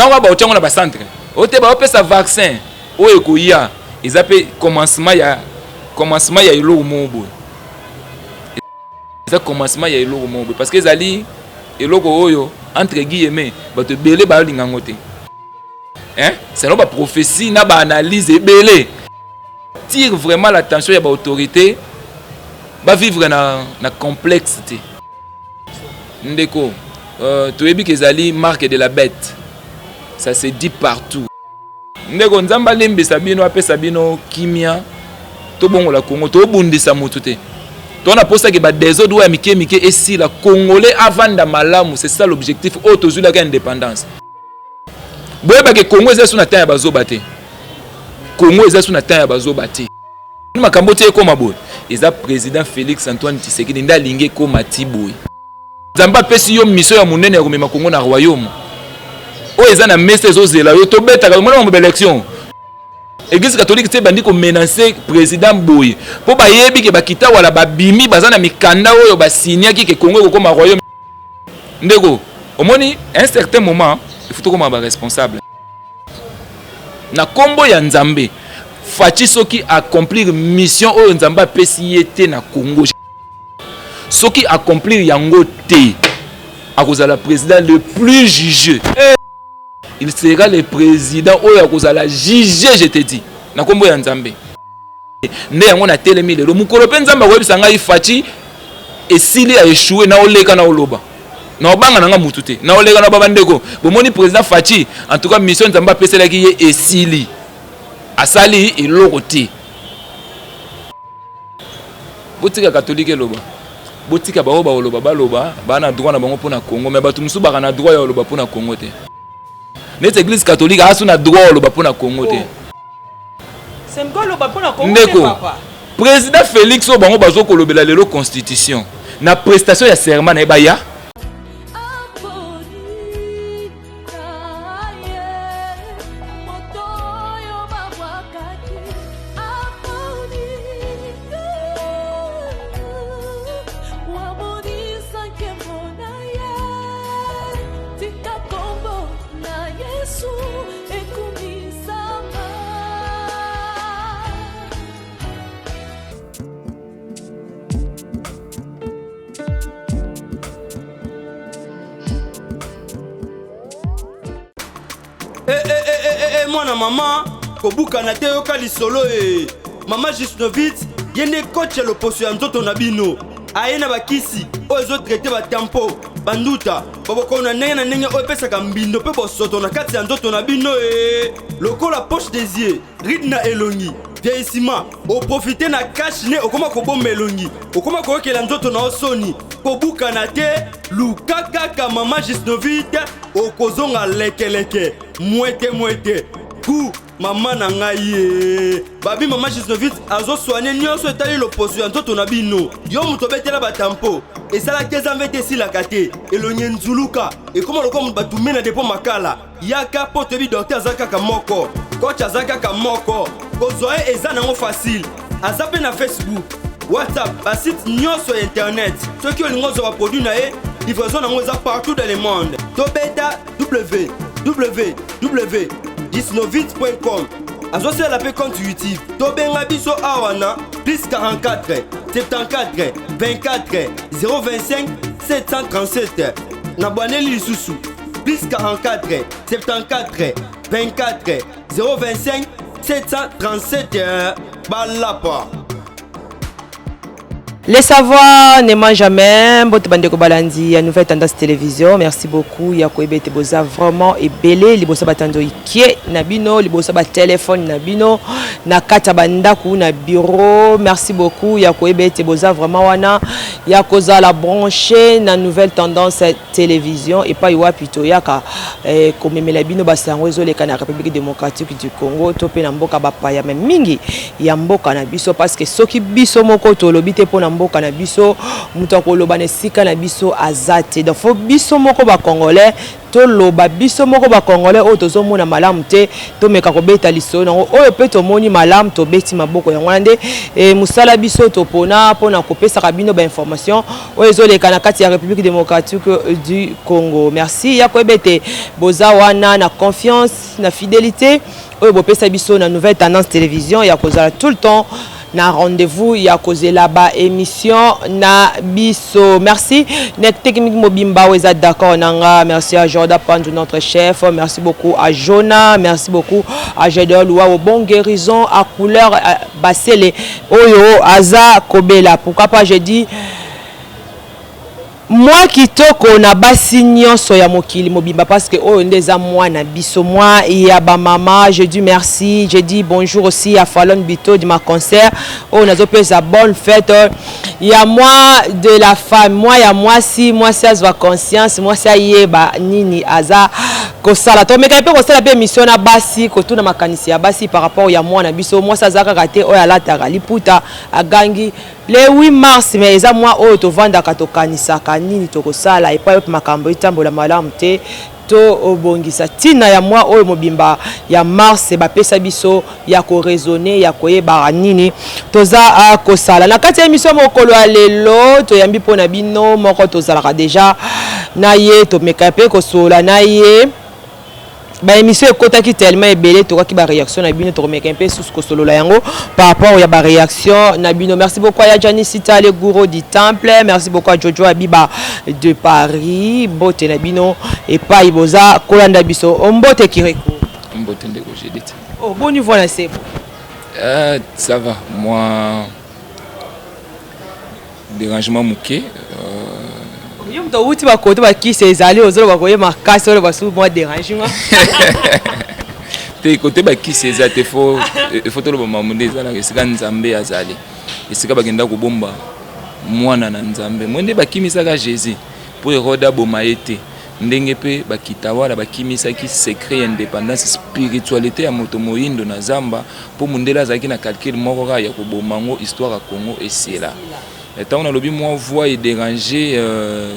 Ntango kaka bakotia yango na ba centre oyo te, baopesa vaccin oyo ekoya, eza mpe commencement ya eloko moko boye. Eza commencement ya eloko moko boye, parce que ezali eloko oyo, entre guillemets, bato ebele bayolinga yango te, hein? Selon baprophétie na baanalyse ebele, tire vraiment l'attention ya baautorité bavivre na complexe te. Ndeko, toyebi ke ezali marque de la bête, ça se dit partout. Ndeko, Nzambe alimbisa bino, apesa bino kimia. Tobongola Kongo, tobundisa motu te. Tona posaki badésordre oyo ya mike mike esila, Congolais avanda malamu. C'est ça l'objectif oyo tozwilaka indépendance. Boyebake Kongo eza so na temps ya bazoba te. Kongo eza so na temps ya bazoba te. Makambo ti ekóma boye, eza président Félix Antoine Tshisekedi nde alingi ekóma ti boye. Nzambe apesi yo mission ya monene ya komema Kongo na royaume oyo eza na mesa, ezozela yo. Tobetaka omona mambo baélection, Église catholique te ebandi komenacer président boye, mpo bayebi ke bakita wala babimi, baza na mikanda oyo basignaki ke Kongo ekokóma royaume. Ndeko, omoni, un certain moment il faut tokóma baresponsable na nkombo ya Nzambe. Fatshi, soki accomplir mission oyo Nzambe apesi ye te na Congo, soki accomplir yango te, akozala président le plus jugé. Il sera le président oyo akozala jugé, je te dis, na nkombo ya Nzambe. Nde yango natelemi lelo. Mokolo mpe Nzambe akoyebisa ngai Fatshi esili, a échoué, na oleka na oloba na obanga na nga mutu te, na oleka na baba. Ndeko, bomoni président Fatshi, en tout cas mission Nzambe apeselaki ye esili, asali eloko te. Botika katolike eloba, botika bango bakoloba, baloba, baa na droit na bango mpo na Congo. Mais bato mosusu baka na droit ya koloba mpo na Congo te. Neti Église catholique aza so na droit ya koloba mpo na Congo te. Ndeko, président Félix oyo bango bazokolobela lelo, constitution na prestation ya serment na ye, baya Eh, eh, eh, eh, eh, eh, mwana mama, kobukana te, yoka lisolo e. Mama Jusnovit ye nde coach ya loposo ya nzoto na bino. Aye na bakisi oyo ezotraiter batampo, banduta, babokono na ndenge na ndenge oyo epesaka mbindo mpe bosoto na kati ya nzoto na bino e, lokola poche des yeux, ride na elongi, vieillissement. Oprofiter na cache-nez, okoma kobomba elongi, okoma koyokela nzoto na yo soni. Kobukana te, luka kaka mama Jusnovit, okozonga lekeleke, mwete mwete ku mama na ngai ye. Babi mama Jusnovit azosoigner nyonso etali loposo ya nzoto na bino. Yo moto obetela batampo, esalaki eza mve te, esilaka te, elongi enzuluka, ekóma lokola moto batumbe na depo makala, yaka mpo toyebi docteur aza kaka moko, coach aza kaka moko. Kozwa ye eza nango facile. Aza mpe na Facebook, WhatsApp, basite nyonso ya internet. Soki olingi ozwa baproduit na ye, livraison nango eza partout dans le monde. Tobeta www disnovit.com. Azosalela mpe compte YouTube. Tobenga biso awa na plus 44 74 24 025 737. Na bwaneli lisusu, plus 44 74 24 025 737. Balapa. Les savoirs ne ment jamais. Mbote bandeko balandi ya Nouvelle Tendance Télévision. Merci beaucoup ya koyeba ete boza vraiment ebele liboso batando ikie na bino, liboso ba téléphone na bino, na kati ya bandako, na bureau. Merci beaucoup ya koyeba ete boza vraiment wana ya kozala branché na Nouvelle Tendance Télévision, epai wapi toyaka komemela bino basango ezoleka na République démocratique du Congo to mpe na mboka bapaya, mais mingi ya mboka na biso, parce que soki biso moko tolobi te mpona mboka na biso, moto akoloba na esika na biso aza te. Donc faut biso moko bacongolais toloba, biso moko bacongolais oyo tozomona malamu te, tomeka kobeta lisolo nango. Oyo mpe tomoni malamu, tobeti maboko. Yango wana nde mosala biso topona mpona kopesaka bino bainformation oyo ezoleka na kati ya République démocratique du Congo. Merci ya koyeba ete boza wana na confiance, na fidélité oyo bopesa biso na Nouvelle Tendance Télévision, ya kozala tout le temps na rendez-vous ya kozela ba émission na biso. Merci na technique mobimba oyo eza d'accord na nga. Merci à Jordan Pandu, notre chef. Merci beaucoup à Jonah, merci beaucoup à Jedor Luao. Bon guérison à couleur basele oyo aza kobela. Pourquoi pas, je dis mwa kitoko na basi nyonso ya mokili mobimba, parce que oyo nde eza mwana biso, mwa ya bamama. Je dis merci, je dis bonjour aussi à Falon Bito de ma concert oyo nazopesa bonne fête ya mois de la femme, mwa ya mwasi. Mwasi azwa conscience, mwasi ayeba nini aza kosala. Tomekaki mpe kosala mpe émission na basi, kotuna makanisi ya basi par rapport ya mwana biso. Mwasi aza kaka te oyo alataka liputa, agangi le 8 mars, mais eza mwa oyo tovandaka, tokanisaka nini tokosala epai oyo makambo etambola malamu te. Tobongisa ntina ya mwa oyo mobimba ya mars bapesa biso ya koraisonner, ya koyebaka nini toza kosala. Na kati ya émission mokolo ya lelo, toyambi mpona bino moko tozalaka déjà na ye, tomeka mpe kosolola na ye. Baémission ekotaki tellement ebele, tokaki baréaction na bino, tokomeka mpe susu kosolola yango par rapport ya baréaction na bino. Merci beaucoup ya Jani Sita, le gourou du temple. Merci beaucoup à Jojo Abiba de Paris. Mbote na bino epai boza kolanda biso. Mbote, Kireko. Mbote, ndeko Judith. Oh, boni voilà, c'est bon? Ça va, moi dérangement moke. Yo moto awuti bakoto, bakisi ezali, ozoloba koye makasi oyo basu mwa dérangement. Te, kote bakisi eza te. Faut toloba makambo nde ezalaka. Esika Nzambe azali, esika bakenda kobomba mwana na Nzambe, mo nde bakimisaka Jésus mpo Hérode aboma ye te. Ndenge mpe bakita wana, bakimisaki secret ya indépendance, spiritualité ya moto moyindo na zamba, mpo mondele azalaki na calcul moko kaka ya koboma yango, histoire ya Congo esila. Ntango nalobi mwa voix edérange,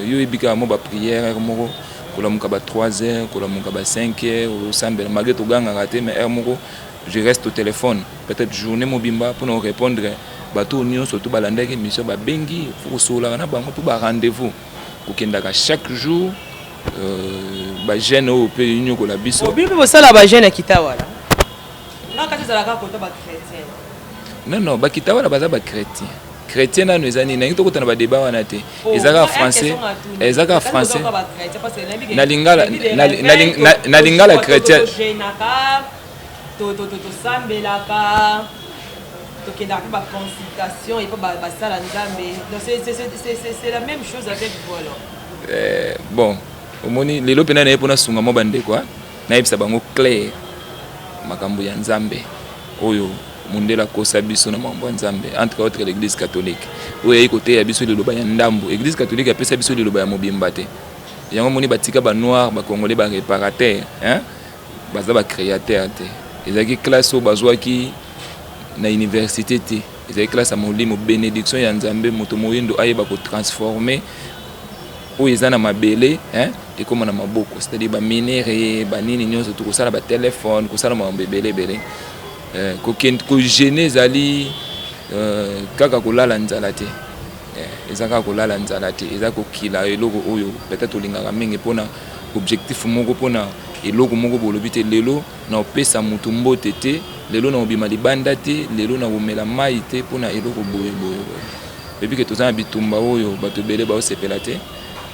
yo oyebi kaka mwa baprière moko, kolamuka ba 3 heures, kolamuka ba 5 heures, osambela. Malgré togangaka te, mais heure moko je reste au téléphone peut-être journée mobimba mpona korépondre bato nyonso to balandaki émission, babengi, faut kosololaka na bango mpo barendez-vous kokendaka chaque jour, bajeûne oyo mpe nyokola biso. Bino mpe bosala bajeûne ya kita wala? Nga kati ezalaka kota bachrétien. Non, bakita wana baza bachrétien. Chrétien nano eza nini? Nangi tokota na badébat wana te. Eza kaka français, eza kaka français na lingala, na lingala chrétien. Tosambelaka, tokendaka mpe baconsultation epo basala Nzambe. Donc c'est la même chose avec vous alors. Bon, omoni lelo mpena naye mpona sunga mwa bandeko, nayebisa bango clair makambo ya Nzambe oyo mondele akosa biso na makambo ya Nzambe, entre autres l'Église catholique oyo eyei koteya biso liloba ya ndambu. Église catholique apesa biso liloba ya mobimba te. Yango moni batika banoir, bacongolais baréparateur, baza bacréateur te. Ezalaki classe oyo bazwaki na université te, ezalaki classe ya molimo, bénédiction ya Nzambe. Moto moyindo ayeba kotransformer oyo eza na mabele ekóma na maboko, c'est-à-dire baminerais, banini nyonso, tokosala batelefone, kosala makambo ebele ebele. Kojeûner ezali kaka kolala nzala te. Eza kaka kolala nzala te, eza kokila eloko oyo peut-être olingaka mingi mpona objectif moko, mpona eloko moko. Bolobi te lelo na opesa motu mbote te, lelo na kobima libanda te, lelo na komela mai te mpona eloko boye boye boye. Oyebi ke toza na bitumba oyo bato ebele baosepela te,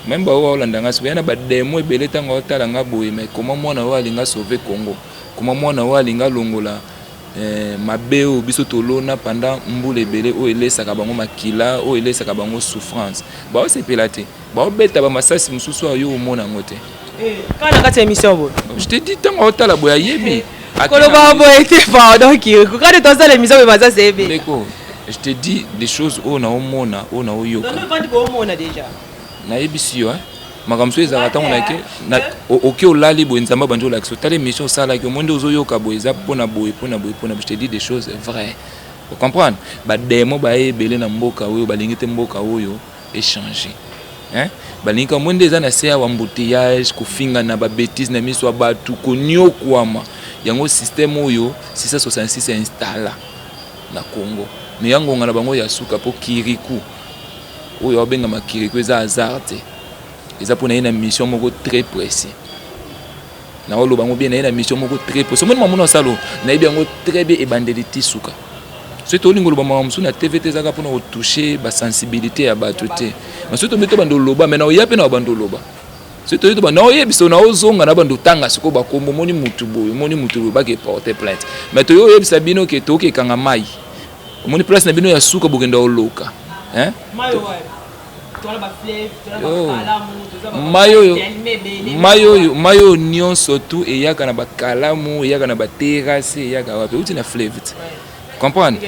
même baoyo baolanda nga soki ya na badémons ebele. Ntango aotala nga boye, mais comment mwana oyo alinga sauver Congo? Comment mwana oyo alinga longola mabe oyo biso tolona pendant mbula ebele, oyo elesaka bango makila, oyo elesaka bango souffrance? Baosepela te, baobeta bamasasi mosusu oyo yo omona yango te. Kaka na kati ya émission boye? Je te dis, ntango aotala boye, ayebi. Koloba boye te, pardon Kiriko. Kaka tosala émission boye, masasi ebe. Ndeko, je te dis des choses oyo naomona, oyo naoyoka. Vandi boomona déjà. Nayebisi yo, makambo mosusu ezalaka ntango nake oke, olali boye, Nzambe abandi olakisa, otala émission osalaki, omoi nde ozoyoka boye, eza mpona boye, mpona boye, mpona. Je te dis des choses vraies. Ocomprendre? Ba demon baye ebele na mboka oyo, balingi te mboka oyo echanger. Hein? Balingi kaka mwende eza na se awa, embouteillage, kofingana, ba bêtises na miso ya bato, koniokwama. Yango système oyo 666 installa na Congo. Mais ya ngonga na bango ya suka po Kirikou oyo abengama Kirikou eza hasard te. Eza pona ye na mission moko très précis. Naoloba yango bien, naye na mission moko très précis. Omoni mamu na osalo, nayebi yango très bien ebandeli ti suka. Soki tolingi koloba makambo mosusu na TV te, ezaka mpona kotouche basensibilité ya bato te. Mais soki tobi tobanda oloba, mais na oya mpe na banda oloba. Soki toyi tobanda oyebisa na ozonga na banda otanga sikoyo bakombo, omoni mutu boye, omoni mutu boye, bake porter plainte. Mais toyi oyebisa bino ke tokoki ekanga mai. Omoni place na bino ya suka bokenda oloka. Hein? Mai oyo, mai oyo, mai oyo nyonso tu eyaka na bakalamu, eyaka na baterase, eyaka wapi? Euti na fleuve te. Comprendre?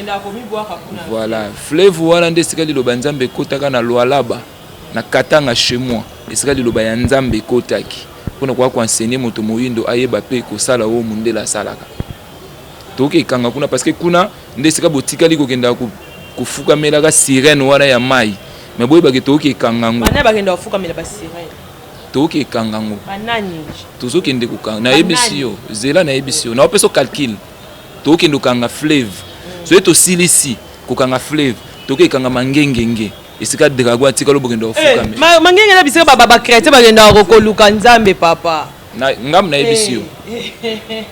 Voilà, fleuve wana nde esika liloba Nzambe ekotaka na Lualaba, na Katanga chez moi, esika liloba ya Nzambe ekotaki mpona koya koenseigner moto moyindo ayeba mpe kosala oyo mondele asalaka. Tokoki ekanga kuna parce que kuna nde esika botikali kokenda kofukamelaka sirène wana ya mai. Mais boyebake tokoki ekanga yango. Banani bakenda kofukamela ba sirène? Tokoki ekanga yango. Banani? Tozokende kokanga. Nayebisi yo, zela nayebisi yo. Naopesa calcul. Tokende kokanga fleuve. Soki tosilisi kokanga fleuve, tokoki ekanga mangengenge. Esika dragon atikali bokenda kofukamela. Mangenge na bisika ba chrétien bakenda koluka Nzambe papa. Na ngam nayebisi yo.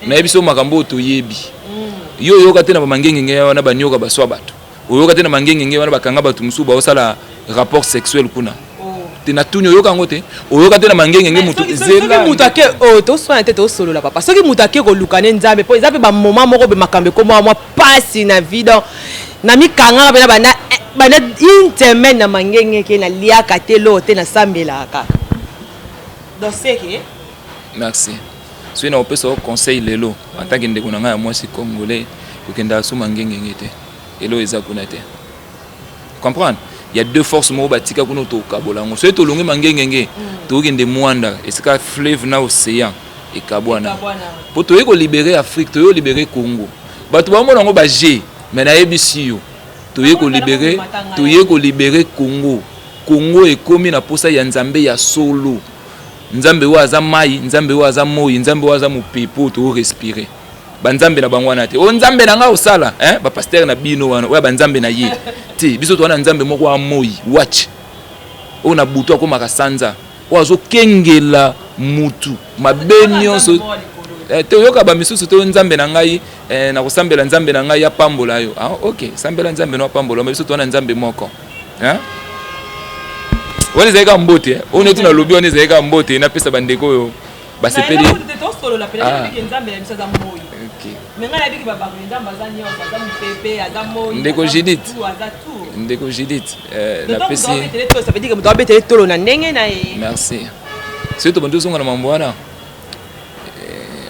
Nayebisi yo makambo oyo toyebi. Yo oyoka te na ba mangengenge wana banyoka baswa bato. Oyoka te na mangengenge wana bakanga bato mosusu baosala rapport sexuel kuna. Te na tuni oyoka yango te. Oyoka te na mangengenge moto zela. Soki moto ake oh toswana te tosolola papa. Soki moto ake koluka ne Nzambe po eza pe ba moment moko be makambo ekoma mwa pasi na vie donc na mikangaka pe na banda banda une semaine na mangenge ke naliaka te loo te nasambelaka kaka. Donc c'est que Merci. Soki nakopesa yo conseil lelo en tant que ndeko na ngai ya mwasi congolais, kokendaka so mangengenge te. Elo eza kuna te. Comprendre? Il y a deux forces moko batika kuna tokabola yango. Soki tolongi mangengenge, tokende Mwanda, esika fleuve na océan ekabwana. Po toyei kolibere Afrique, toyei kolibere Congo. Bato bamona yango ba jeu, mais nayebisi yo, toyei kolibere, toyei kolibere Congo. Congo ekomi na posa ya Nzambe ya solo. Nzambe oyo aza mai, Nzambe oyo aza moi, Nzambe oyo aza mopepe oyo to respirer. Ba nzambe na bango wana te. O nzambe na nga osala, hein? Ba pasteur na bino wana, oya ba nzambe na ye. Te, biso to wana nzambe moko wa moi, watch. Oyo na butu akomaka sanza. Oyo azokengela mutu mabe nyonso. Eh, te oyoka ba misusu te nzambe na ngai, eh, nakosambela nzambe na ngai apambola yo. Ah, ok, sambela nzambe no apambola, mais biso to wana nzambe moko. Hein? Wana ezali kaka mbote, oyo neti nalobi wana ezali kaka mbote, napesa bandeko oyo basepeli. Ndeko Judith, ndeko Judith, napesi moto tolo na ndenge na ye. Merci. Soki tobandi ozonga na mambo wana,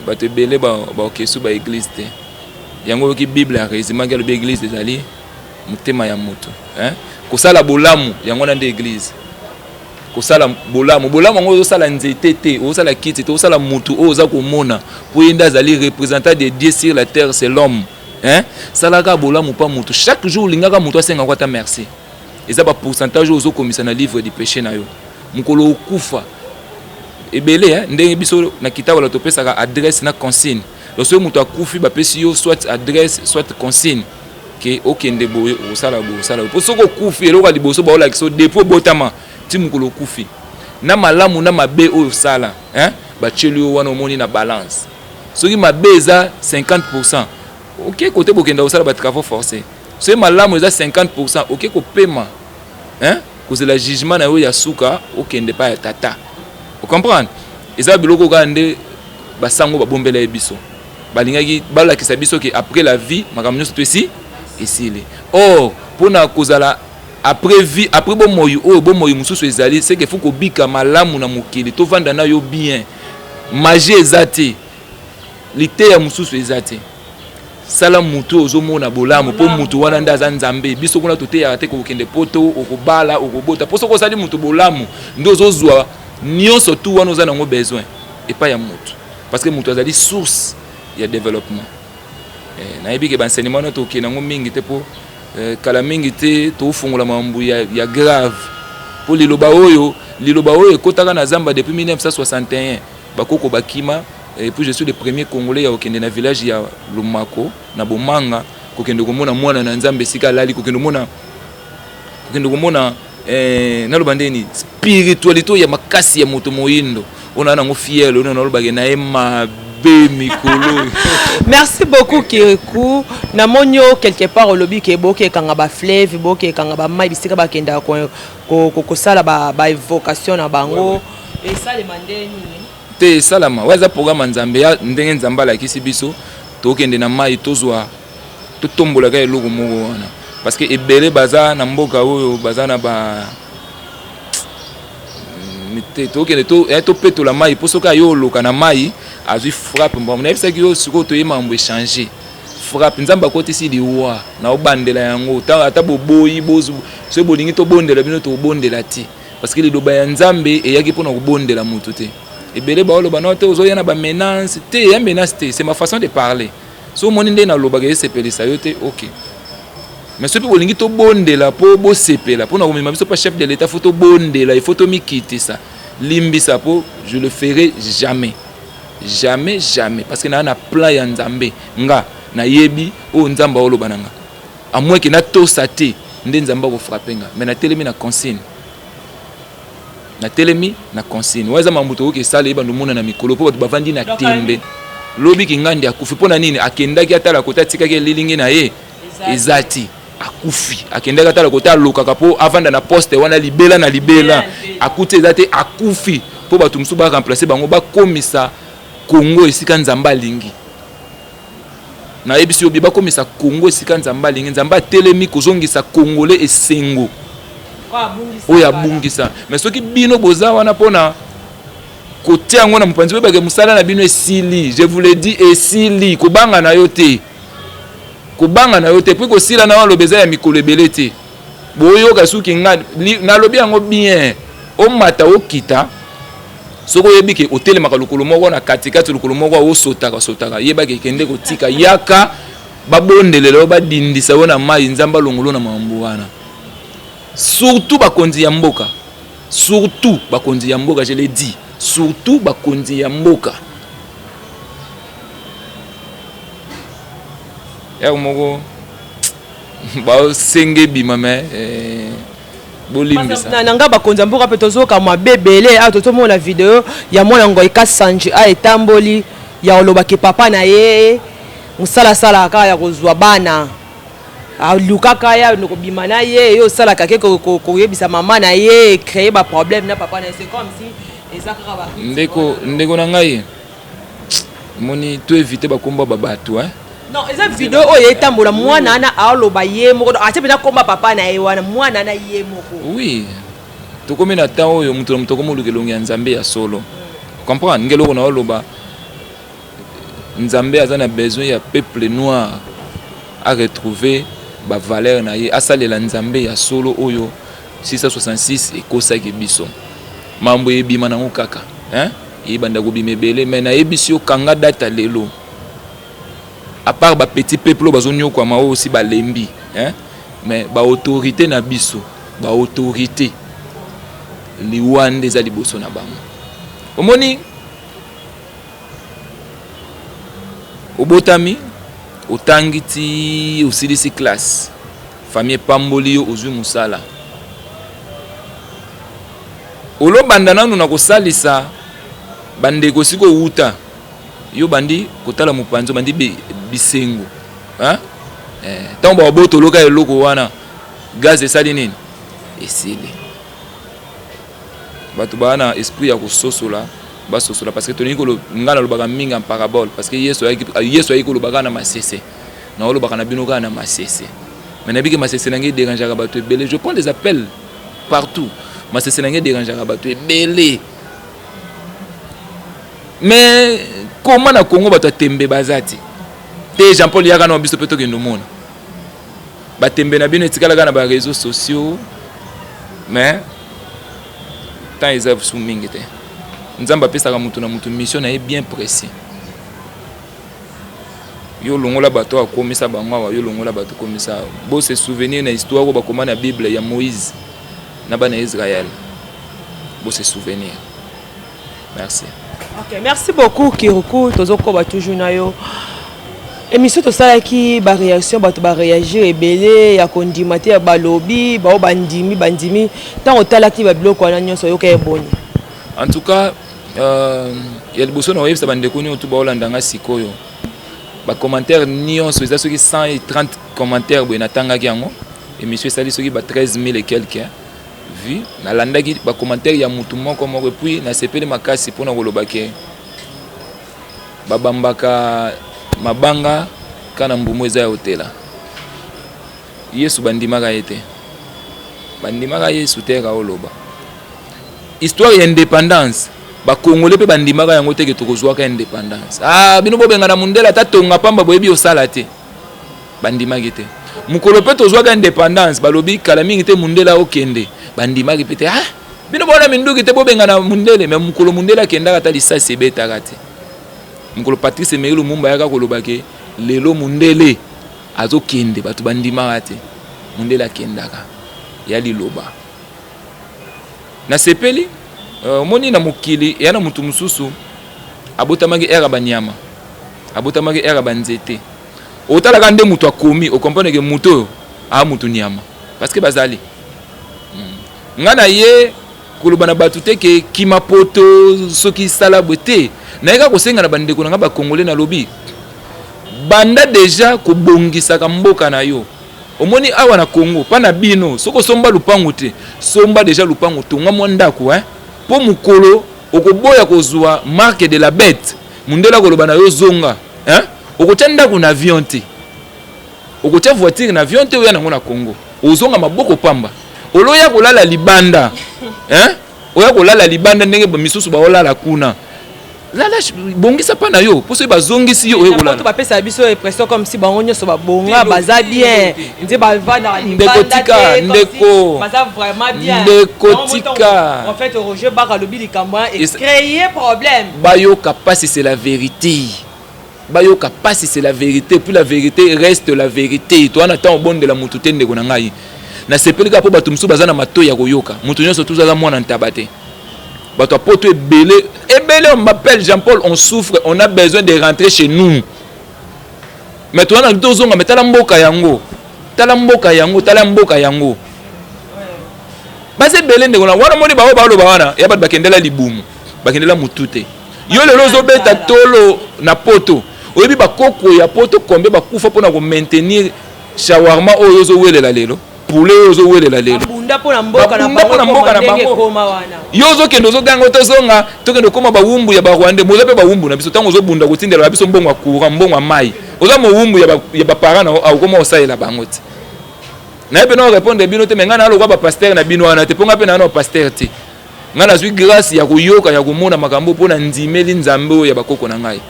bato ebele baokesu ba église te. Yango oyoki Bible arésumaki alobi église ezali motema ya moto, hein? Kosala bolamu yango wana nde église. Kosala bolamu, bolamu yango ozosala nzete te, ozosala kiti te, ozosala motu oyo oza komona po ye nde azali représentant de Dieu sur la terre, c'est l'homme, hein? Salaka bolamu pa motu chaque jour, olingaka motu asengaka ata merci. Eza ba pourcentage oyo ozokomisa na livre du péché na yo mokolo okufa ebele, hein? Ndenge biso na kitawala topesaka adresse na consigne. Donc soki moto akufi, bapesi yo soit adresse soit consigne ke okende boye, okosala boye, osala boye. Po soki okufi, eloko ya liboso baolakisa yo depuis obotama ti mokolo okufi, na malamu na mabe oyo osala, hein? Batieli yo wana, omoni na balance. Soki mabe eza 50%, oke kote bokenda kosala ba travaux forcés. Soki malamu eza 50%, oke kopema, hein? Kozela jugement na yo ya suka, okende pa ya tata. Ocomprendre? Eza biloko kaka nde basango babombela ye biso, balingaki balakisa biso ke après la vie makambo nyonso to esi esili. Or mpona kozala après vie, après bomoi oyo, bomoi mosusu ezali, c'est que faut kobika malamu na mokili, tovanda na yo bien. Magie eza te, liteya mosusu eza te. Sala mutu ozomona bolamu, mpo mutu wana nde aza Nzambe. Biso kuna toteyaka te kokende poto, okobala, okobota, mpo soki osali mutu bolamu nde ozozwa nyonso tu wana oza nango besoin epai ya mutu, parce que mutu azali source ya développement. Eh, nayebi ke baenseignement wana tokende yango mingi te mpo eh, kala mingi te tofungola mambo ya, ya grave mpo liloba oyo liloba oyo ekotaka na zamba depuis 1961 bakoko bakima. Et puis je suis le premier Congolais ya kokende na village ya Lomako na Bomanga, kokende komona mwana na Nzambe esika alali, kokende komona naloba ndeni spiritualité ya makasi ya moto moyindo oyo na nango fier oyo nalobake na ye mabe mikolo. Merci beaucoup, Kirikou. Namoni yo quelque part olobi ke bokekanga bafleuve, bokekanga bamai bisika bakendaka kosala baévocation na bango. Esalema nde nini? Te, esalama oyo eza programme ya Nzambe, ya ndenge Nzambe alakisi biso. Tokende na mai, tozwa, totombolaka eloko moko wana, parce que ebele baza na mboka oyo baza na ba te. Tokende topetola mai, mpo soki ayo oloka na mai, azwi frappe mbambo. Nayebisaki yo, sikoyo toye mambo échange frappe. Nzambe akotisi liwa na obandela yango. Ata boboyi, soki bolingi tobondela bino, tobondela te, parce que liloba ya Nzambe eyaki mpona kobondela motu te. Ebele baoloba no te, ozoya na bamenace te. Ya menace te, c'est ma façon de parler. So omoni nde nalobaka esepelisa yo te, ok, mais soki mpe bolingi tobondela mpo bosepela mpona komema biso mpa chef de l'État, faut tobondela, il faut tomikitisa, limbisa, mpo je le ferai jamais, jamais, jamais, parce que naa na plan ya Nzambe. Nga nayebi oyo Nzambe aoloba na nga, à moins ke natosa te nde Nzambe akofrappe nga. Mais natelemi na consigne, natelemi na consigne. Wana eza makambo tokoki esala yebanda omona na mikolo, mpo bato bavandi na tembe. Lobi kingandi akufi mpo na nini? Akendaki atala kote atikaki elilingi na ye, eza ti akufi. Akendaki atala kote alokaka mpo avanda na poste wana libela na libela, akuti eza te, akufi, mpo bato mosusu baremplace bango, bakomisa Kongo esika Nzambe alingi. Nayebisi yo bie, bakomisa Kongo esika Nzambe alingi. Nzambe atelemi kozongisa Congolais esengo oyo abungisa. Mais soki bino boza wana mpona kotia yango na mopanzi, oyebake mosala na bino esili. Je vous le dis, esili. Kobanga na yo te, kobanga na yo te. Puis kosila na aloba eza ya mikolo ebele te. Boyoka soki nga nalobi yango bien, omata okita. Soki oyebi ke otelemaka lokolo moko na katikati, lokolo moko osotaka sotaka, yebaka ekende kotika. Yaka babondelela yo, badindisa yo na mai, Nzambe alongolo na makambo wana. Surtout bakonzi ya mboka, surtout bakonzi ya mboka, je le dis, surtout bakonzi ya mboka. Yako moko basenge ebima me bolimbisa. Na nga bakonzi ya mboka mpe tozoka mabe ebele. Awa tozomona video ya mwana Ngoi Kasanji a etamboli ya kolobaki papa na ye mosala asalaka kaka ya kozwa bana, alukaka ya kobima na ye, ye osalaka ke koyebisa mama na ye, créer baproblème na papa na ye. C'est comme si eza kaka Ndeko na ngai, omoni, to évite bakomba babato, hein? Non, eza video oyo etambola. Mwana wana aoloba ye moko, atie mpenza komba papa na ye wana, mwana na ye moko. Oui, tokomi na temps oyo moto na moto akomi oluka elongi ya Nzambe ya solo. Comprendre nge eloko na oloba, Nzambe aza na besoin ya peuple noir aretrouver bavaleur na ye, asalela Nzambe ya solo oyo 666 ekosaki biso. Mambo ebima nango kaka, hein? Ebanda kobima ebele, mais nayebisi yo, kanga data lelo. À part bapetit peuple oyo bazonyokwama, oyo osi balembi, hein? Mais baautorité na biso, baautorité, liwa nde eza liboso na bango. Omoni, obotami, otangi ti osilisi classe, famille epamboli yo, ozwi mosala, olobanda nanu na kosalisa bandeko. Esika owuta, yo bandi kotala mopanzi, obandi bisengo, ntango babotoloka eloko wana, gaz esali nini? Esili. Bato baa na esprit ya kososola, basosola, parce que tolingi. Ngai nalobaka mingi en parabole, parce que Yesu ayaki koloba kaka na masese. Naolobaka na bino kaka na masese, mais nayebi ke masese na ngai edérangeaka bato ebele. Je prends des appels partout. Masese na ngai edérangeaka bato ebele. Mais koma na Congo, bato ya tembe baza te te. Jean Paul, yaka na biso mpe tokende omona batembe na bino etikalaka na baréseaux sociaux. Mais temps eza su mingi te. Nzambe apesaka motu na motu mission na ye bien précis. Yo longola bato akomisa bango awa, yo longola bato komisa awa. Bo se souvenir na histoire oyo bakoma na Bible ya Moïse na bana ya Israël. Bo se souvenir. Merci. Ok, merci beaucoup Kiruku, tozokoba toujours na yo. Émission tosalaki ba réaction, bato ba réagir ebele ya kondima te, ya balobi bao bandimi bandimi. Ntango otalaki ba biloko wana nyonso, oyoka eboni? En tout cas, ya liboso na oyebisa bandeko nyonso baolanda nga sikoyo, bacommentaire nyonso eza soki 130 commentaire boye natangaki yango. Émission esali soki ba 13 000 et quelque vues. Nalandaki bacommentaire ya mutu moko moko, et puis nasepeli makasi mpona koloba ke babambaka mabanga kana mbumu eza ya otela. Yesu bandimaka ye te, bandimaka Yesu te. Ka oloba histoire ya indépendance, bakongole mpe bandimaka yango te ke tokozwaka indépendance. Ah, bino bobengana mundele, ata tonga pamba boyebi osala te, bandimaki te. Mokolo mpe tozwaka indépendance, balobi kala mingi te mundele aokende, bandimaki mpe te. Ah, bino bona minduki te, bobengana mundele. Mais mokolo mundele akendaka, ata lisasi ebetaka te. Mokolo Patrice Emery Lumumba ayaka koloba ke lelo mundele azokende, bato bandimaka te. Mundele akendaka ya liloba. Nasepeli. Omoni, na mokili eya na motu mosusu abotamaki ere ya banyama, abotamaki ere ya banzete. Otalaka nde moto akomi, ocomprendre ke moto oyo aa motu nyama, parce que bazali nga na ye koloba na bato te ke kima poto, soki sala boye te. Nayeka kosenga na bandeko na nga bakongole, nalobi banda deja kobongisaka mboka na yo. Omoni awa na Congo mpa na bino, soki osomba lupangu te, somba deja lupangu, tonga mwa ndako, hein? Mpo mokolo okoboya kozwa marque de la bête, mundele akoloba na yo zonga, hein? Okotia ndako na avion te, okotia voiture na avion te, oya nango na Congo, ozonga maboko pamba. Oloya kolala libanda, hein? Oya kolala libanda ndenge misusu baolala kuna. Lala, bongisa mpa na yo, mpo soki bazongisi yo, oye kolala. Bapesaka biso impression comme si bango nyonso babonga, baza bien, nde bavandaka. Ndeko, tika, ndeko. Baza vraiment bien. Ndeko, tika. En fait, Roger Baka alobi likambo ecréer problème. Bayoka pasi, c'est la vérité. Bayoka pasi, c'est la vérité. Puis la vérité reste la vérité. To wana ntango obondela motu te. Ndeko na ngai, nasepeli kaka mpo bato mosusu baza na matoi ya koyoka. Moto nyonso tuza aza mwana ntaba te. Bato ya poto ebele ebele, on m'appelle: Jean Paul, on souffre, on a besoin de rentrer chez nous. Mais toza na tozonga, mais tala mboka yango, tala mboka yango, tala mboka yango. Baza ebele, ndeko na wana. Moni bango baloba wana ya bato bakendela libumu, bakendela motu te. Yo lelo ozobeta tolo na poto, oyebi bakoko ya poto combien bakufa mpona komaintenir shawarma oyo ozowelela lelo, poulet oyo ozowelela lelo? Babunda mpo na mboka na Babunda mpo na bango. Mboka na Ndenge bango. ekoma wana. Yo ozokende, ozoganga, tozonga, tokende okóma bawumbu ya barwandais. Moza mpe bawumbu na biso. Ntango ozobunda kotindela biso mbongo ya courant, mbongo ya mai, oza mowumbu ya baparent na okóma osalela bango te. Naye mpe na répondre bino te, mais ngai nalokwa bapasteur na bino wana te, mpo ngai mpe naa na pasteur te. Ngai nazwi grâce ya koyoka, ya komona makambo, mpo na ndimeli Nzambe oyo ya bakoko na ngai.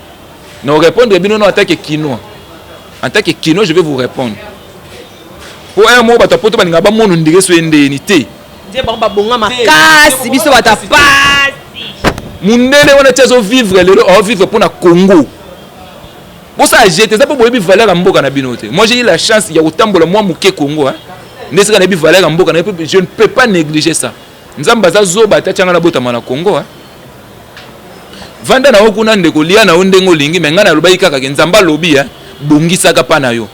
Na répondre bino no en tant que Kinois, en tant que Kinois, je vais vous répondre, po un moko bato ya poto balingaka bamona ondire so ye ndeni te. Nde bango babonga makasi, biso bato pasi. Mundele wana ti azovivre lelo, aovivre mpo na Congo. Bosala jete eza mpo boyebi valeur ya mboka na bino te. Moi, j'ai eu la chance ya kotambola mwa moke Congo, hein? Nde sika nayebi valeur ya mboka na, je ne peux pas négliger ça. Nzambe aza zoba ata tianga nabotama na Congo, hein? Vanda na yo kuna, ndeko, lia na yo ndenge olingi. Mais ngai nalobaki kaka ke Nzambe alobi, hein? Bongisaka mpa na yo,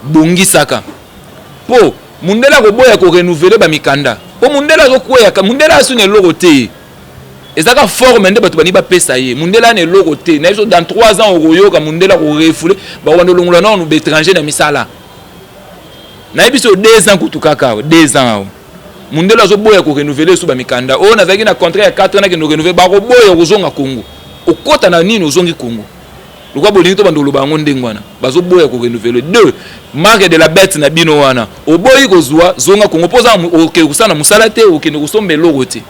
bongisaka, mpo mundele akoboya korenouveler bamikanda, mpo mundele azokweyaka. Mundele asu na eloko te, ezalaka forme nde bato balingi bapesa ye. Mundele ana eloko te na biso. Dans 3 ans okoyoka mundele akorefouler, bakobanda olongola nanu baétranger na misala. Nayebi so 2 ans kutu kaka awa, 2 ans awa, mundele azoboya korenouveler so bamikanda oyo. Nazalaki na contrat ya 4 ans, nakende korenouveler, bakoboya kozonga Congo. Okota na nini? Ozongi Congo lokwa bolingi to bando oloba yango ndenge wana. Bazoboya korenouveler. Deux, marque de la bête na bino wana oboyi kozwa, zonga Congo, mpo oza okende kosala na mosala te, okende kosomba eloko te.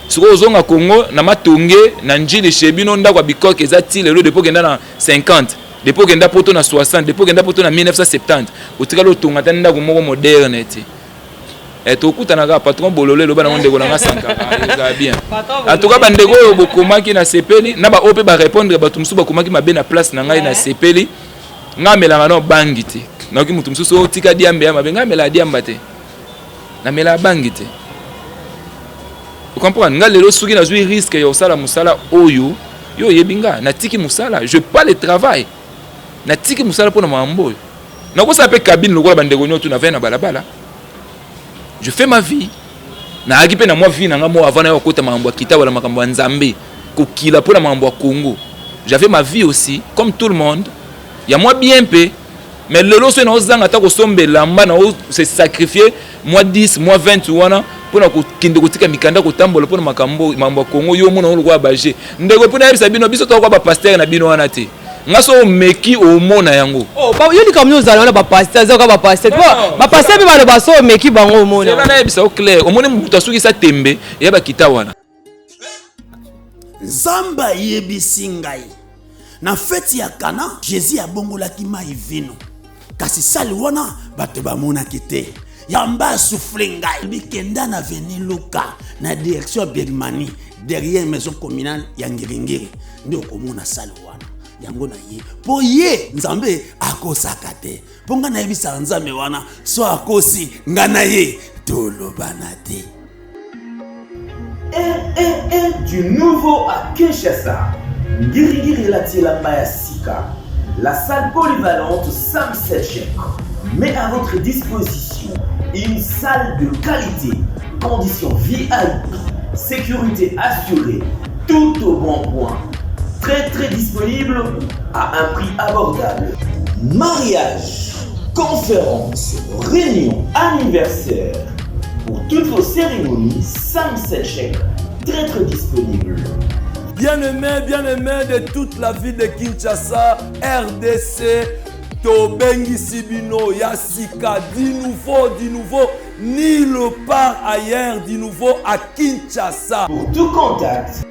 Sikoyo ozonga Congo na Matonge, na Njili, chez bino ndako ya bikoke eza ti lelo. Depuis okenda na 50, depuis okenda poto na 60, depuis okenda poto na 1970, otikali otonga ata ndako moko moderne te. Eh, tokutana kaka patron bololo eloba nango ndeko na nga Sankara ezala bien. En tout cas bandeko oyo bokomaki na sepeli na baoyo mpe barépondre bato mosusu bakomaki mabe na place na ngai na sepeli. Ngai amelaka no bangi te, nayoki moto mosusu oyo tika diambe ya mabe, ngai amelaka diamba te, namelaka bangi te. Ocomprendre ngai lelo soki nazwi risque ya kosala mosala oyo yo oyebi nga natiki mosala, je pas le travail, natiki mosala mpona makambo oyo. Nakosala mpe cabine lokola bandeko nyonso navai na balabala, je fais ma vie. Nayaki mpe na mwa vie na nga moko avant naya kokota makambo ya kita wala makambo ya Nzambe, kokila mpona makambo ya Congo. J'avais ma vie aussi comme tout le monde, ya mwa bien mpe. Mais lelo soki naozanga ata kosomba elamba, nao se sacrifier mwa 10 mwa 20 wana mpona kokende kotika mikanda kotambola mpona makambo ya Congo. Yo omona ngo lokola baje ndeko, mpo nayebisa bino biso tokoka bapasteur na bino wana te. Nga so omeki omona yango. Oh, yo likambo nini ozala wana bapasteur, eza kaka bapasteur. Po bapasteur mpe baloba so omeki bango omona. Zela nayebisa yo clair, omoni moto asukisa tembe eya bakita wana. Nzambe ayebisi ngai na feti ya Kana, Jésus abongolaki mai vino, kasi sali wana bato bamonaki te. Yamba asouffle ngai bikenda na avenue Luka na direction ya Birmanie, derrière maison communale ya Ngiringiri, nde okomona sali wana yango na ye, mpo ye Nzambe akosaka te. Mpo ngai nayebisaka Nzambe wana so akosi ngai na ye tolobana te. Un du nouveau à Kinshasa. Ngiri-ngiri elati elamba ya sika. La salle polyvalente Sam Selchek met à votre disposition une salle de qualité, conditions VIP, sécurité assurée, tout au bon point. Très très disponible à un prix abordable. Mariage, conférence, réunion, anniversaire. Pour toutes vos cérémonies, Sam Selchek, très très disponible. Bien-aimés, bien-aimés de toute la ville de Kinshasa, RDC, tobengisi bino ya sika, du nouveau, nulle part ailleurs, du nouveau à Kinshasa. Pour tout contact.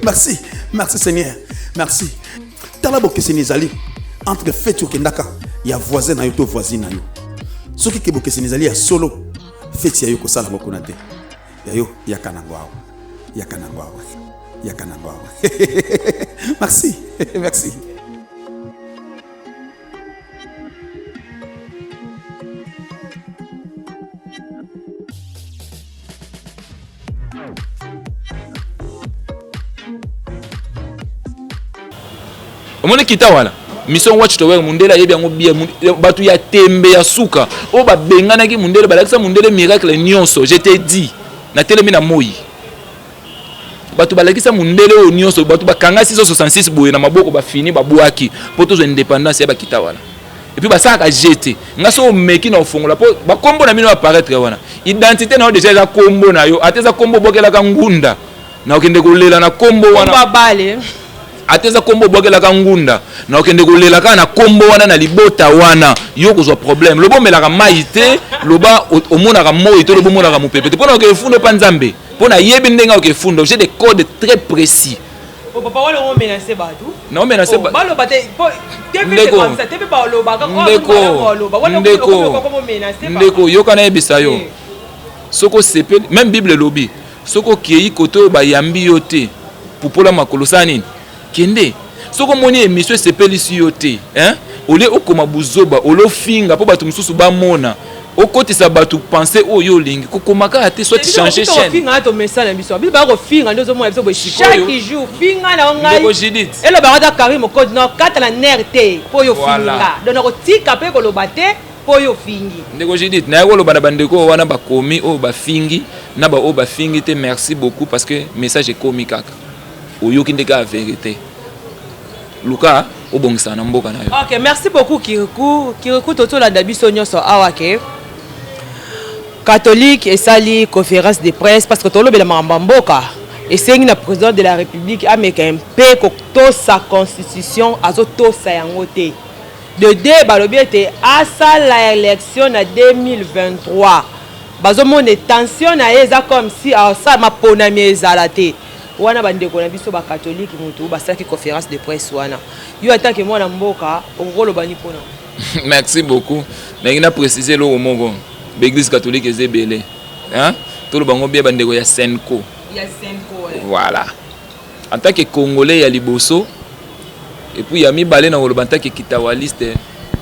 Merci, merci Seigneur, merci. Tala bokeseni ezali entre feti okendaka ya voisin na yo to voisine na yo. Soki ke bokeseni ezali ya solo, feti ya yo kosala yango kuna te. Ya yo yaka nango awa, yaka nango awa, yaka nango awa. Merci, merci. Omoni kita wana mission Watch Tower, mundele ayebi yango bien. Bato ya tembe ya suka oyo babenganaki mundele, balakisa mundele miracle nyonso. Je te dis, natelemi na moi, bato balakisa mundele oyo nyonso, bato bakanga 666 boye na maboko, bafini babwaki mpo tozwa indépendance ya bakita wana. Et puis basalaka jete nga so omeki na ofongola mpo bakombo na bino apparaître wana, identité na yo déjà eza kombo na yo, ata eza kombo obwakelaka ngunda na okende kolela na kombo wana, ata eza kombo obwakelaka ngunda na okende kolela kaka na kombo wana na libota wana, yo kozwa problème. Loba omelaka mai te, loba omonaka moi te, loba omonaka mopepe te, mpona oke efunda mpa Nzambe, mpo nayebi ndenge oke efunda. J'ai des codes très précis. Oh, papa wana omenace bato. Na omenace oh, baloba te ndeko, ndeko, ndeko, yoka nayebisa yo. Soki osepeli, même Bible elobi, soki okei kote oyo bayambi yo te, pupola makolo, sala nini, kende. Soki omoni émission esepelisi yo te, hein, olie okoma buzoba, olie ofinga mpo bato mosusu bamona, okotisa bato pensée oyo olingi kokoma kaka te, soit changer chaîne. Finga tomesana biso, biso baya kofinga nde ozomona biso boye chaque jour. Finga na ngai. Ndeko Judith. Elobaka ata Karim Okodi na kata na nerf te mpo oyo finga, donc nakotika mpe koloba te mpo oyo ofingi. Ndeko Judith, naye koloba na bandeko oyo wana bakomi, oyo bafingi na baoyo bafingi te, merci beaucoup, parce que message ekomi kaka, oyoki nde kaka vérité, luka obongisaka na mboka na yo. Ok, merci beaucoup Kirikou. Kirikou, totolanda biso nyonso awa ke catholique esali conférence de presse parce que tolobela makambo ya mboka. Esengi na président de la République ameka mpe kotosa constitution, azotosa yango te. De deux, balobi ete asala élection na 2023, bazomona tension na ye eza comme si asala maponami ezala te. Wana bandeko na biso bacatholique mutu basalaki conférence de presse wana. Yo atake mwana mboka, okokoloba ni mpona? Merci beaucoup. Ndenge na préciser eloko moko, baeglise catholique eza ebele, hein? Toloba ngo bien, bandeko ya CENCO. Ya CENCO, ouais. Voilà, en tant que Congolais ya liboso, et puis ya mibale na koloba en tant que kitawaliste,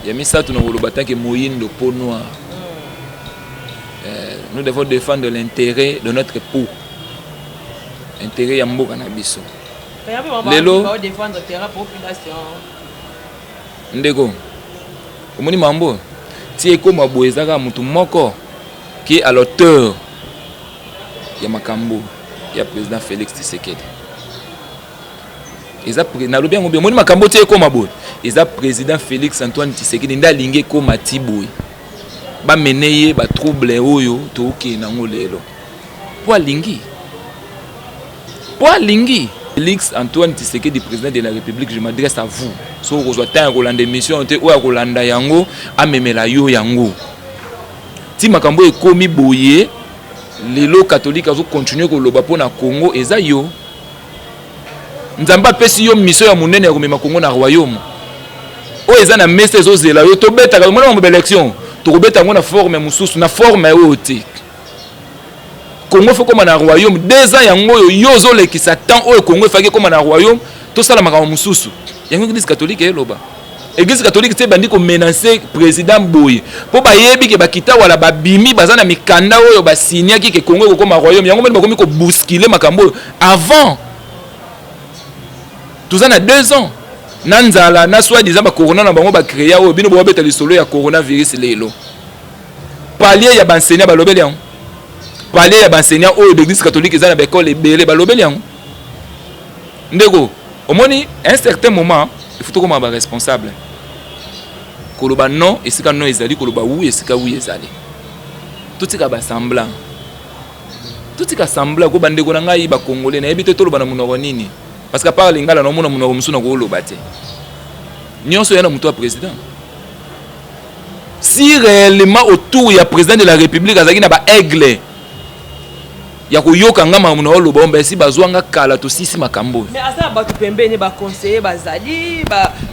ya misato na koloba en tant que moyindo, peau noire. Nous devons défendre l'intérêt de notre peau, intérêt ya mboka na biso. Lelo défendre terrain population. Ndeko, omoni mambo ti ekóma boye, eza kaka motu moko qui est à l'auteur ya makambo ya président Félix Tshisekedi. Eza nalobi yango bien, omoni makambo ti ekóma boye, eza président Félix Antoine Tshisekedi nde alingi ekóma ti boye. Bamene ye batrouble oyo tookende yango lelo mpo alingi Félix Antoine Tshisekedi, président de la République. Je m'adresse à vous. Soki okozwa temps ya kolanda émission te, oyo akolanda yango amemela yo yango. Ti makambo ekómi boye lelo, catholique azocontinue koloba mpo na Congo, eza yo. Nzambe apesi yo mission ya monene ya komema Congo na royaume oyo eza na mesa, ezozela yo. Tobetaka, omona mambo baélection, tokobeta yango na forme mosusu, na forme oyo te. Congo faut koma na royaume. 2 ans yango oyo yo ozolekisa temps oyo Congo efaki ekóma na royaume, tosala makambo mosusu. Yango église catholique eloba. Église catholique te ebandi komenacer président boye mpo bayebi ke bakita wala babimi, baza na mikanda oyo basignaki ke Congo ekokóma royaume. Yango moni bakomi kobousculer makambo oyo avant. Toza na 2 ans na nzala, na soi-disant bacorona na bango bacréa oyo bino bobeta lisolo ya coronavirus. Lelo palier ya baenseignant, balobeli yango. Palier ya baenseignant oyo baeglise catholique eza na baekole ebele, balobeli yango. Ndeko, omoni, un certain moment il faut tokóma baresponsable, koloba non esika non ezali, koloba oui esika oui ezali. Totika basemblant, totika semblant ko. Bandeko na ngai bacongolais, nayebi te toloba na monoko nini, parce que apart lingala naomona monoko mosusu na kooloba te. Nyonso ya na moto ya président, si réellement autour ya président de la République azalaki na baaigle ya koyoka nga makambo na oloba, omba esi bazwanga kala, tosisi makambo oyo. Mais aza na bato pembeni, baconseiller bazali,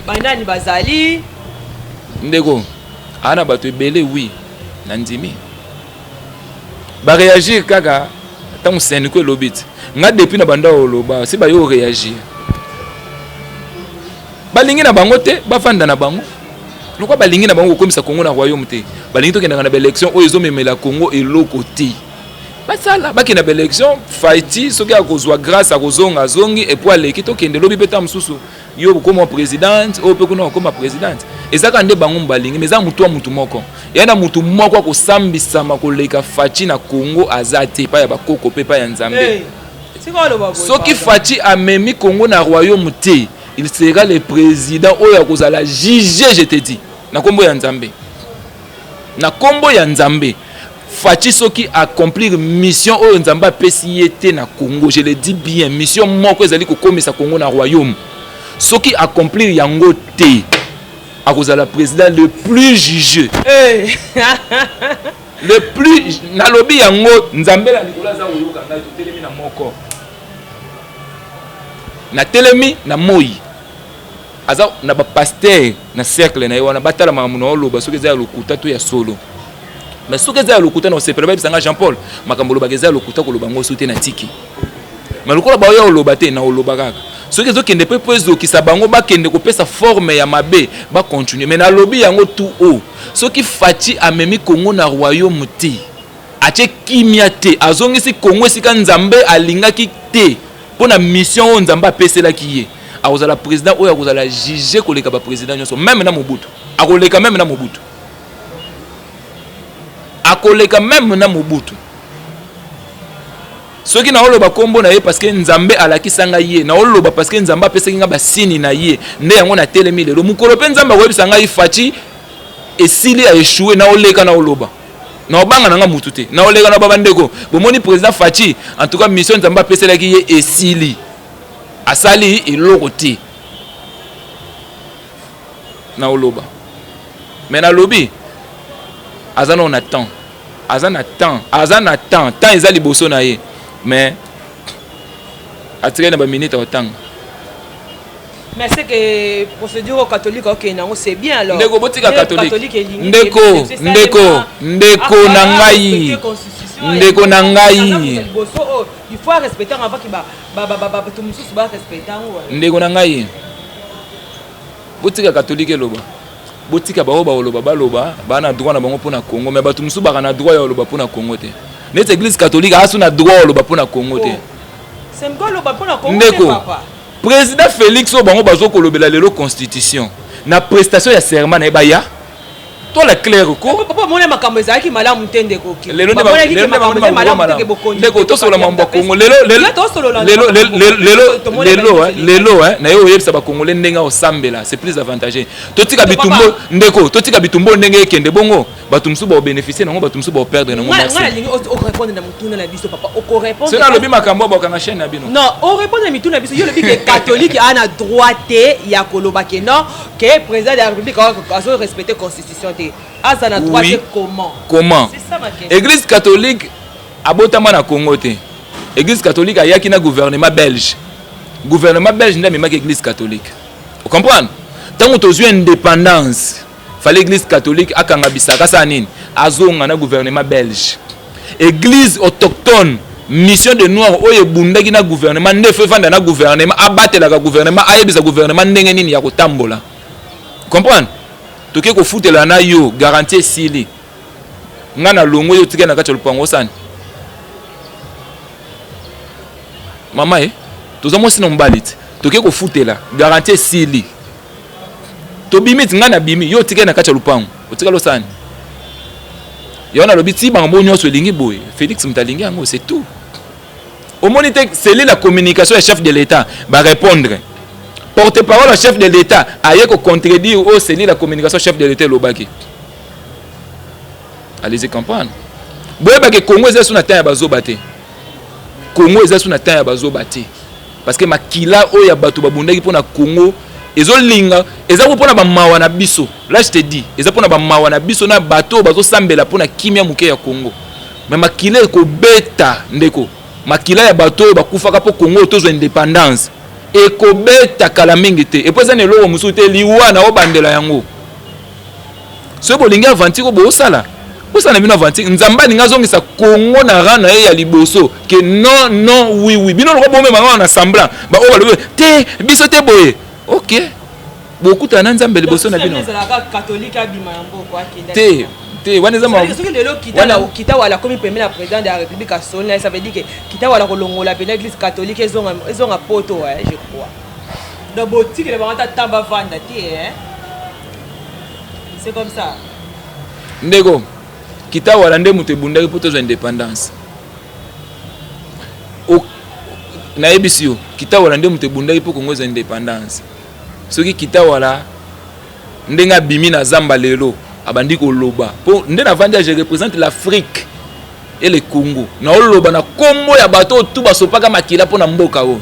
banani bazali. Ndeko, aa na bato ebele, oui, na ndimi baréagir kaka ntango CENCO elobi ti nga depuis na banda oloba si bayo réagir. Balingi na bango te, bafanda na bango lokwa. Balingi na bango kokomisa Congo na royaume te. Balingi tokendaka na baélection oyo ezomemela Congo eloko te. Basala, bakende na baélection. Fatshi soki akozwa grâce, akozonga, azongi et puis aleki, tokende lobi mpe ta mosusu yo okóma présidente, oyo mpe kuna okóma présidente. Eza kaka nde bango balingi, mais eza motu ya mutu moko ya na mutu moko akosambisama koleka Fatshi na Congo aza te, epai ya bakoko mpe epai ya Nzambe. Hey, sika oloba boye, Soki pardon. Fatshi amemi Congo na royaume te, il sera le président oyo akozala juge. Je te dis, na nkombo ya Nzambe, na nkombo ya Nzambe, Fatshi soki accomplir mission oyo Nzambe apesi ye te na Congo, je le dis bien, mission moko ezali kokomisa Congo na royaume, soki accomplir yango te, akozala président le plus jugé. Hey. Le plus, nalobi yango, Nzambe na likolo aza koyoka ngai. Totelemi na moko, natelemi na moi, aza na bapasteur na cercle na ye wana, batala makambo na oloba soki eza ya lokuta to ya solo. Mais soki eza ya lokuta, na osepela, bayebisa nga: "Jean Paul, makambo olobaka eza ya lokuta, koloba ngo so te." Na tiki, mais lokola baoya oloba te, na oloba kaka. Soki ezokende mpe mpo ezokisa bango, bakende kopesa forme ya mabe, bacontinue. Mais nalobi yango tout haut, soki Fatshi amemi Congo na royaume te, atie kimia te, azongisi Congo esika Nzambe alingaki te mpo na mission oyo Nzambe apeselaki ye, akozala président oyo akozala juge koleka baprésident nyonso, même na Mobutu. Akoleka même na Mobutu, akoleka même na Mobutu. Soki naoloba nkombo na ye, parce que Nzambe alakisa ngai ye. Naoloba parce que Nzambe apesaki ngai basini na ye. Nde yango natelemi lelo. Mokolo mpe Nzambe akoyebisa ngai Fatshi esili, aéchoué, naoleka, naoloba, naobanga na nga mutu te. Naoleka na babandeko, bomoni président Fatshi, en tout cas mission Nzambe apeselaki ye esili, asali eloko te. Naoloba, mais nalobi aza nao na temps, aza na temps, aza na temps. Temps eza liboso na ye, mais Atikali na baminute akotanga. Mais c'est que procédure catholique okende yango, c'est bien alors. Ndeko, botika catholique. Ndeko, ndeko, ndeko na ngai, ndeko na ngai. Il faut respecter avant que bato mosusu barespecte yango. Ndeko na ngai, botika catholique eloba, botika bango bakoloba, baloba, baa na droit na bango mpona Congo. Mais bato mosusu baka na droit ya koloba mpona Congo te. Neti Église catholique aza na droit ya koloba mpona Congo te. Ndeko, président Félix oyo bango bazokolobela lelo, constitution na prestation ya serment na ye, baya to la claire ko. Papa, omoni makambo ezalaki malamu te, ndeko. Lelo ndeko, tosolola mambo ya Congo lelo, lelo, lelo, lelo. Na ye oyebisa Bakongole ndenge osambela, c'est plus avantageux. Totika bitumbo, ndeko, totika bitumbo ndenge ekende bongo. Bato mosusu baobénéficie nango, bato mosusu baoperdre nango. Merci. Nalingi orépondre na motuna na biso, papa. Okorépondre. Soki nalobi makambo oyo, bakanga chaîne na bino. Non, orépondre na mituna na biso. Yo olobi ke catholique aa na droit te ya koloba ke non, ke président de la République azo respecter constitution te. Aza na droit te comment? Comment? C'est ça ma question. Église catholique abotama na Congo te. Église catholique ayaki na gouvernement belge. Gouvernement belge nde amemaki Église catholique, ocomprendre? Ntango tozwi indépendance, fallait Église catholique akanga bisaka, asala nini? Azonga na gouvernement belge. Église autochtone, mission de noir oyo ebundaki na gouvernement nde fo evanda na gouvernement, abatelaka gouvernement, ayebisa gouvernement ndenge nini ya kotambola, comprendre? Toke kofutela na yo, garantie esili, nga na longo, yo otikali na kati ya lopango, osani mama e, toza mwasi na mobali te. Toke kofutela, garantie esili, tobimi ti, ngai nabimi, yo otikali na kati ya lopango, otikali osani. Yango nalobi ti bango nyonso elingi boye, Félix moto alingi yango, c'est tout. Omoni te, cellule ya communication ya chef de l'État barépondre, porte-parole ya chef de l'État aye kocontredire oyo cellule ya communication chef de l'État elobaki. Allez-y comprendre. Boyebake, Congo eza so na temps ya bazoba te. Congo eza so na temps ya bazoba te, parce que makila oyo ya bato babundaki mpona Congo ezolinga, eza ko mpona bamawa na biso. Là je te dis, eza mpona bamawa na biso na bato oyo bazosambela mpona kimia moke ya Congo. Mais makila ekobeta, ndeko. Makila ya bato oyo bakufaka mpo Congo oyo tozwa indépendance ekobeta kala mingi te. Epo eza na eloko mosusu te, liwa na obandela yango. Soki bolingi aventure oyo bosala, bosala na bino aventure. Nzambe alingi azongisa Congo na rang na ye ya liboso ke non, non, oui, oui. Bino loko bomemaka wana na semblant, baoyo balobi te, biso te boye. Ok, bokutana na Nzambe liboso na bino. Te, te, wana eza Soki lelo kita wala akomi pembeni ya président de la République, asoli na ye, ça veut dire que kita wala kolongola pena Église catholique, ezonga poto, je crois. Donc botikele bango ata ntan bavanda te, c'est comme ça. Ndeko, kita wala nde moto ebundaki mpo tozwa indépendance. Nayebisi yo, kita wala nde moto ebundaki mpo Kongo ezwa indépendance. Soki kita wala ndenge abimi na zamba lelo, abandi koloba mpo nde navandi, je représente l'Afrique et le Congo, naoloba na nkombo ya bato oyo tu basopaka makila mpo na mboka oyo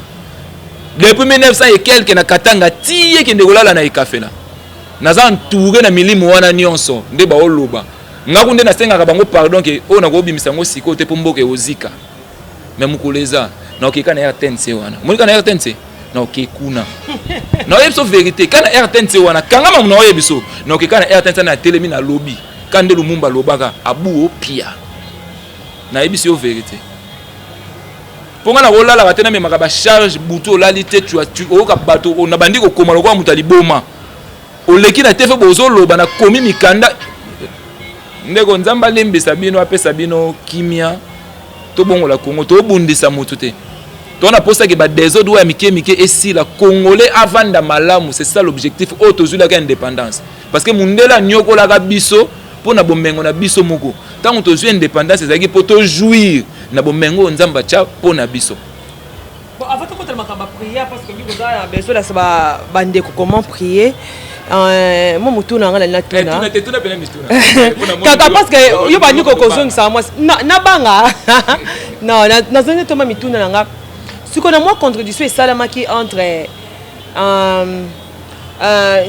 depuis 1900 et quelque na Katanga ti ekende kolala na Ekafela. Naza entouré na milimo wana nyonso nde baoloba. Ngaku nde nasengaka bango pardon ke oyo nakobimisa yango sikoyo te mpo mboka eozika. Mais mokolo eza, naokeka na RTNC wana, monika na RTNC, naoke kuna, naoyebi biso vérité ka na RTNC wana. Kanga mamu, naoyebi biso, naokeka na RTNC, na telemi, nalobi ka nde Lumumba alobaka abu opia. Nayebisi yo vérité, mpo nga nakolalaka te, namemaka bacharge butu, olali te, oyoka bato na bandi kokoma lokola moto ya liboma. Oleki na te fe, bozoloba, nakomi mikanda. Ndeko, Nzambe alembisa bino, apesa bino kimia. Tobongola Kongo, tobundisa motu te. To na posaki badésordre oyo ya mike mike esila, Congolais avanda malamu, c'est ça l'objectif oyo tozwilaka indépendance. Parce que mundele anyokolaka biso mpo na bomengo na biso moko. Ntango tozwi indépendance, ezalaki mpo tojouir na bomengo oyo Nzambe atya mpo na biso. Bon, avant tokotala makambo ya prière, parce que bibo oza na besoin lasa bandeko comment prier, mo motuna nga nali natuna kaka, parce que yo bandi kokozongisa mwasi nabanga. Non, nazongi toma mituna na nga sikoyo na mwa contradiction esalamaki entre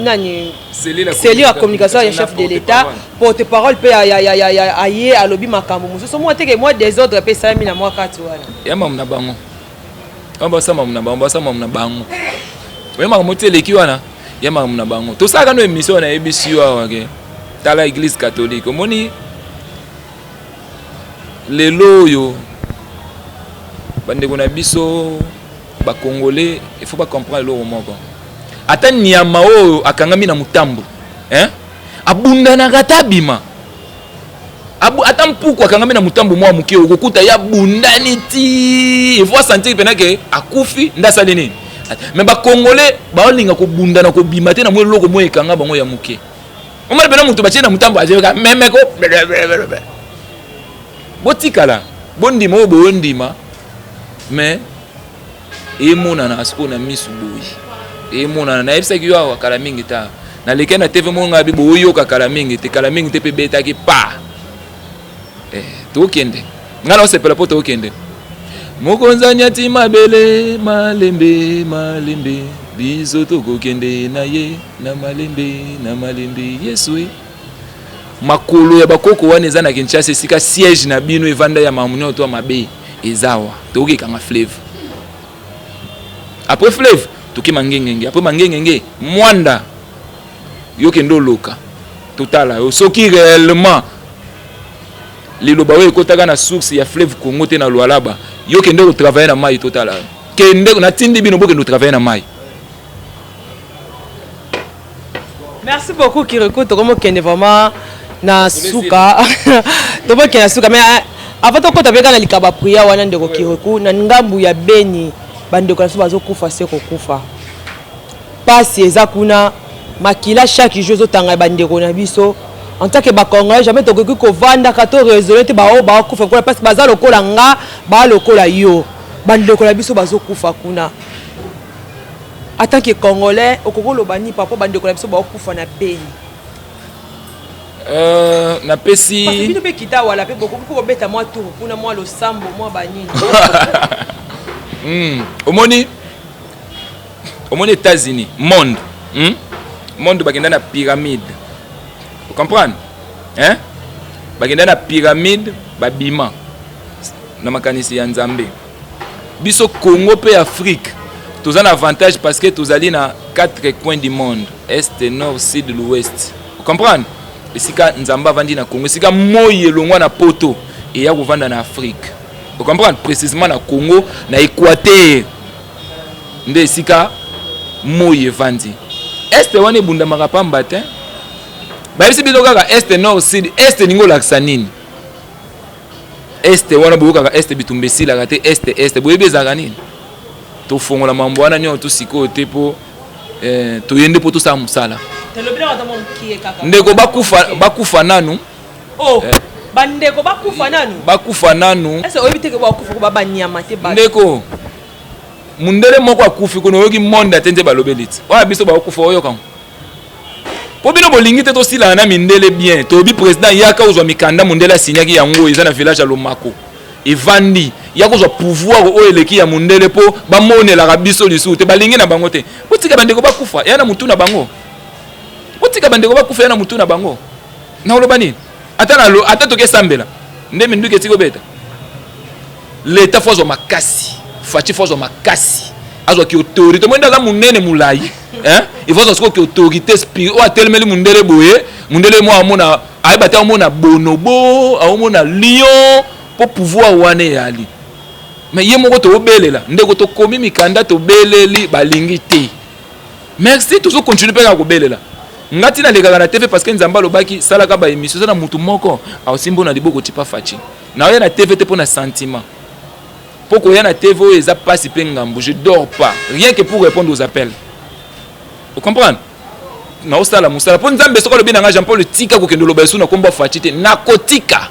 nani, cellule ya communication ya chef de l'État, porte parole mpe aye alobi makambo mosusu. Mwa teke mwa désordre mpe esalami na mwa kati wana. Ya mamu na bango. Bango basala makambo na bango, basala makambo na bango. Oye makambo ti eleki wana ya makambo na bango. Tosalaka no émission na yebisi yo awa ke tala église catholique. Omoni lelo oyo bandeko na biso ba congolais il faut ba comprendre eloko moko. Ata nyama oyo akangami na mutambo, hein? Abundanaka ata abima. Ata mpuku akangami na mutambo mwa moke, okokuta ye abundani ti il faut asentir mpena ke akufi nde asali nini. Mais ba congolais baolinga kobundana kobima te na mwa eloko moko ekanga bango ya moke. Omona mpena moto batie na mutambo azeka memeko. Botikala bondima oyo boyondima, mais emonana sikoyo na misu boye, emonana. Nayebisaki yo awa kala mingi ta naleki na TV moko ngai boyoka kala mingi te, kala mingi te mpe betaki pa. Tokende ngai naosepela mpo tokende. Mokonzi anyati mabele malembe malembe, biso tokokende na ye na malembe na malembe. Yesu e makolo ya bakoko wana eza na Kinshasa, esika siège na bino evanda ya mamu nyonso to mabe ezawa. Tokokekanga fleuve, après fleuve toke mangengenge, après mangengenge mwanda yo kende oloka totala yo soki réellement liloba oyo ekotaka na source ya fleuve Congo te na Lualaba. Yo kende kotravailler na mai, totala yo. Kende, natindi bino bokende kotravailler na mai. Merci beaucoup Kirikou, tokomokende vraiment na suka, tokokende na suka, mais avant tokota mpe kaka na likaba prière wana, ndeko Kirikou, na ngambu ya Beni bandeko na biso bazokufa se kokufa, pasi eza kuna, makila chaque jour ezotanga bandeko na biso. En tant que bacongolais, jamais tokoki kovandaka to raisonner te. Baoyo baokufa kuna parce baza lokola nga, baa lokola yo, bandeko na biso bazokufa kuna. En tant que congolais, okoki oloba nini papa, bandeko na biso baokufa na Beni? Napesi bino mpe kita wala mpe bokoki mpo kobeta mwa tour kuna, mwa losambo, mwa banini. Omoni États-Unis, monde, Monde bakenda na pyramide, comprendre, hein? Bakenda na pyramide, babima na makanisi ya Nzambe. Biso Congo mpe Afrique toza na avantage parce que tozali na quatre coins du monde: est, nord, sud, l'ouest, comprendre? Esika Nzambe avandi na Congo, esika moi elongwa na poto eya kovanda na Afrique, comprendre? Précisément na Congo, na équateur nde esika moi evandi. Est wana ebundamaka pamba te. Bayebisi bino kaka est, nord, sud. Est elingi olakisa nini? Est wana boyokaka est, bitumba esilaka te. Est boyebi ezalaka nini? Tofongola mambo wana nyonso to sikoyo te, mpo toye nde mpo tosala mosala. Ndeko bakufa, bakufa nanu. Oh, bandeko bakufa nanu. Bakufa nanu. Ese oyebi te ke bakufa ko banyama te? Ndeko, mundele moko akufi kuna, oyoki monde ate nde balobeli ti oyo biso bakokufa, oyokango mpo bino bolingi te tosilana na mindele bien. Toyebi président yaka ozwa mikanda mondele asinyaki yango, eza na village ya Lomako evandi ya kozwa pouvoir oyo eleki ya mondele, mpo bamonelaka biso lisusu te. Balingi na bango te. Botika bandeko bakufa ya na mutu na bango, botika bandeko bakufa ya na mutu na bango. Nakoloba nini? Ata na ata tokesambela nde minduki etiki obeta. Leta faut azwa makasi, Fatshi faut azwa makasi, azwaki autorité. Moi nde aza monene molai, hein? Il faut azwa sikoyo autorité spirit oyo atelemeli mundele boye. Mundele mo amona, ayeba te, aomona bonobo, aomona lion, mpo pouvoir wana eyali. Mais ye moko tobelela, ndeko, tokomi mikanda, tobeleli, balingi te. Merci, tozocontinue mpe kaka kobelela. Nga ntina alekaka na TV parce que Nzambe alobaki salaka baémission. Eza na mutu moko aosimbo na liboko tipa Fatshi. Naoya na TV te mpo na sentiment, mpo koya na TV oyo eza mpasi mpe ngambo. Je dors pas rien que pour répondre aux appels, ocomprendre? Naosala mosala mpo Nzambe soki alobi na nga: "Jean Paul, tika kokende oloba lisusu na kombo Fatshi te", nakotika,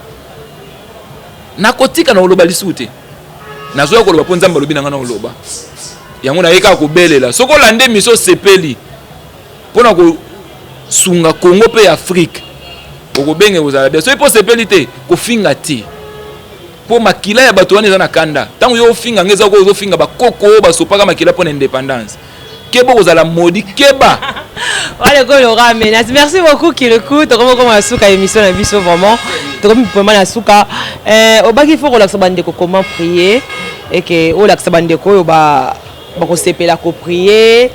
nakotika na koloba lisusu te. Nazoya koloba mpo Nzambe alobi na nga na koloba yango. Naye kaka kobelela. Soki olanda émission, osepeli mpona kosunga Congo mpe Afrique, okobenge, kozala bien. Soki mpo osepeli te, kofinga te, mpo makila ya bato wana eza na kanda. Ntango yo ofinga nga, eza ko ozofinga bakoko oyo basopaka makila mpo na indépendance. Keba, kozala modi, keba. Wale kolo menace. Merci beaucoup Kirikou. Tokomi koma na suka émission na biso vraiment. Tokomi vraiment na suka. Obaki faut kolakisa bandeko comment prier. Et que olakisa bandeko oyo ba bakosepela ko prier.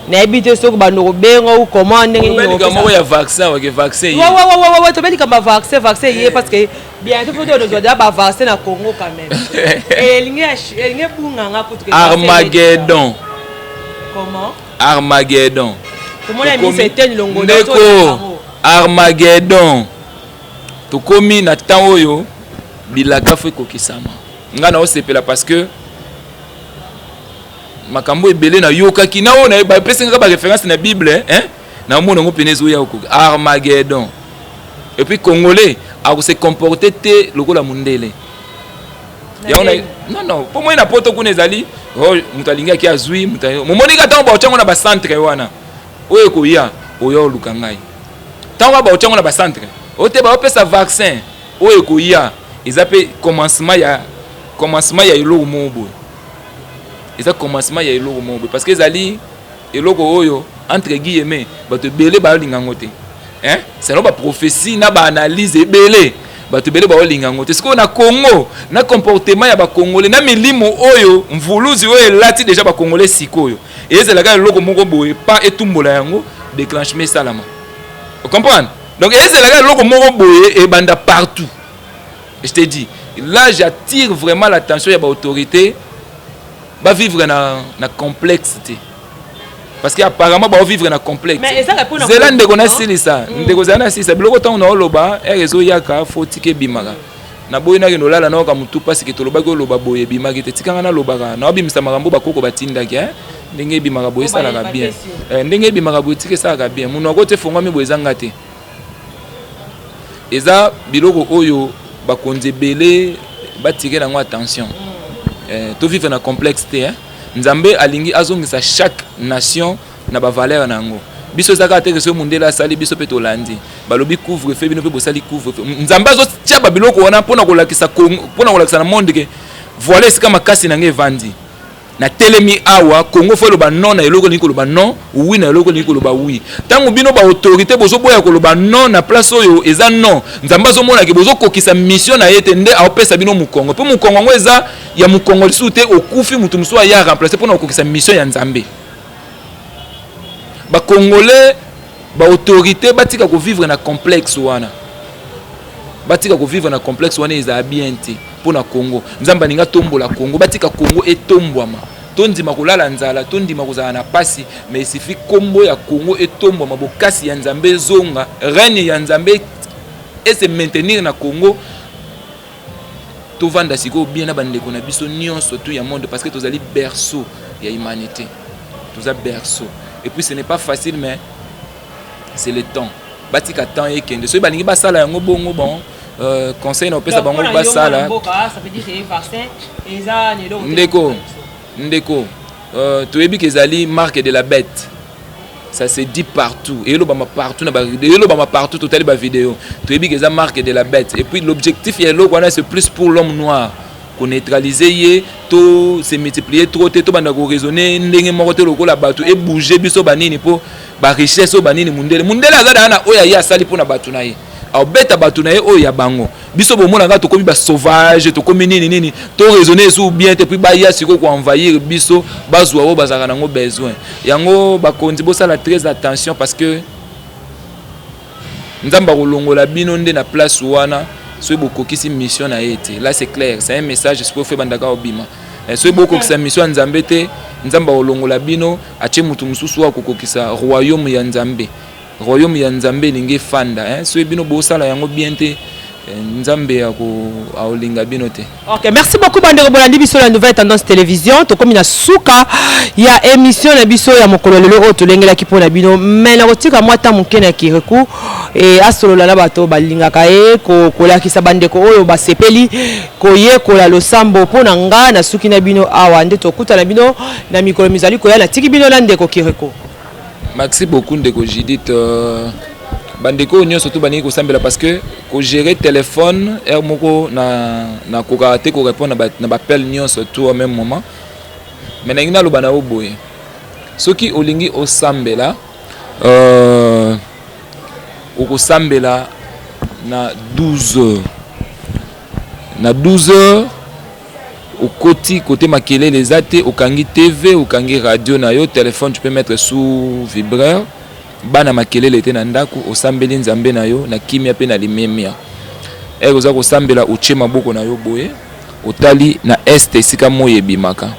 Nayebi te soki bando kobenga ou comment ndenge nini. Likambo moko ya vaccin wake vaccin ye. Ouais ouais ouais ouais tobe likambo ya vaccin vaccin ye parce que bientôt faut tozwa deja ba vaccin na Congo quand même. Elingi elingi ebunga nga kutu. Armageddon. Comment? Armageddon. Tomona ministre Etienne Longondo. Ndeko Armageddon. Tokomi na temps oyo bilaka fo ekokisama. Nga na osepela parce que makambo ebele nayokaki na oyo bapesi nga ba référence na Bible hein namona yango pene ezoya okoki Armageddon. Et puis congolais ako se comporter te lokola mundele. Yango na non non po moi na poto kuna ezali oh, moto alingaki azui moto momoni ka ntango baotya yango na bacentre wana oyo ekoya oya oluka ngai ntango baotya yango na bacentre oyo te baopesa vaccin oyo ekoya eza mpe commencement ya commencement ya eloko moko boye eza commencement ya eloko moko boye parce que ezali eloko oyo entre guillemets bato ebele bayolinga yango te hein selon ba prophétie na ba analyse ebele bato ebele baolinga yango te sikoyo na Congo na comportement ya ba congolais na milimo oyo mvuluzi oyo elati deja ba congolais sikoyo ezelaka eloko moko boye pa etumbola yango déclenchement esalama comprendre donc ezelaka eloko moko boye ebanda partout je te dis là j'attire vraiment l'attention ya ba autorité ba vivre na, na complexe te parce que apparemment bao vivre na complexe zela ndeko nasilisa mm. ndeko zela nasilisa biloko ntango naoloba ere ezoyaka fo tika ebimaka naboyi nakende olala nayoka motu mpasi ke tolobaki oloba boye ebimaki te tikanga nalobaka naobimisa makambo bakoko batindaki eh? ndenge ebimaka boye esalaka bien eh, ndenge ebimaka boye tika esalaka bien monoko te efongwami boye ezanga te eza biloko oyo bakonzi ebele batire nango attention mm. eh, to vivre na complexe te eh? Nzambe alingi azongisa chaque nation na ba valeur na yango. Biso eza kaka te que soki mundele asali biso pe tolandi. Balobi couvre feu bino pe bosali couvre feu. Nzambe azotia ba biloko wana pona kolakisa Congo, pona kolakisa na monde que voilà esika makasi na ngai evandi. Natelemi awa Congo faut eloba non na eloko elingi koloba non, oui na eloko elingi koloba oui. Tango bino ba autorite bozoboya koloba non na place oyo eza non, Nzambe azomona ke bozokokisa mission na ye te nde aopesa bino mokongo. Po mokongo yango eza ya mokongo lisusu te, okufi moto mosusu aya remplacer pona kokokisa mission ya Nzambe. Ba congolais ba autorite batika ko vivre na complexe wana. Batika ko vivre na complexe wana ezala bien te pona Congo. Nzambe alingi atombola Congo, batika Congo etombwama. Tondima kolala nzala, tondima kozala na pasi, mais il suffit kombo ya Congo etombwama, bokasi ya Nzambe ezonga, règne ya Nzambe e se maintenir na Congo. Tovanda sikoyo bien na bandeko na biso nyonso tout ya monde parce que tozali berceau ya humanité. Toza berceau. Et puis ce n'est pas facile mais c'est le temps. Batika temps ekende. Soki balingi basala yango bongo bon euh, conseil na opesa bango basala. Ndeko, ndeko, euh, toyebi ke ezali marque de la bête. Ça se dit partout. Et elobama partout na ba elobama partout totali ba vidéo. Toyebi ke eza marque de la bête. Et puis l'objectif ya eloko wana c'est plus pour l'homme noir. Ko neutraliser ye to se multiplier trop te to banda ko raisonner ndenge moko te lokola bato e bouger biso ba nini po ba richesse oyo ba nini mundele. Mundele aza da na oyo ye asali pona bato na ye. Abeta bato na ye oyo ya bango. Biso bomona nga tokomi ba sauvage, tokomi nini nini, to raisonner sous bien te puis baya siko ko envahir biso, bazwa oyo bazalaka nango besoin. Yango bakonzi bosala très attention parce que Nzambe akolongola bino nde na place wana soki bokokisi mission na ye te. Là c'est clair, c'est un message sikoyo fo ebandaka obima. Eh, soki bokokisa mission ya Nzambe te, Nzambe akolongola bino, atie moto mosusu oyo akokokisa royaume ya Nzambe. Royaume ya Nzambe elingi efanda hein, soki bino bosala yango bien te, Nzambe ako aolinga bino te. Ok, merci beaucoup bandeko bolandi biso na Nouvelle Tendance Télévision. Tokomi na suka ya émission na biso ya mokolo lelo oyo tolengelaki mpo na bino. Mais na kotika mwa temps moke na Kirikou et asolola na bato balingaka ye kolakisa bandeko oyo basepeli koyekola losambo mpo na nga na suki na bino awa nde tokutana bino na mikolo mizali koya. Natiki bino na ndeko Kirikou. Merci beaucoup ndeko Judith. Euh, bandeko oyo nyonso to balingi kosambela parce que kogérer téléphone heure moko na nakokaka te korépondre na baappel nyonso tout au même moment, mais nalingi naloba na yo boye, soki olingi osambela euh, okosambela na 12 heures, na 12 heures. Okoti kote makelele eza te, okangi TV, okangi radio na yo, telephone tu peux mettre sous vibreur, bana makelele te na ndaku, osambeli Nzambe na yo na kimia pe na limemia. Heure oza kosambela otie maboko na yo boye, otali na est esika moyi ebimaka.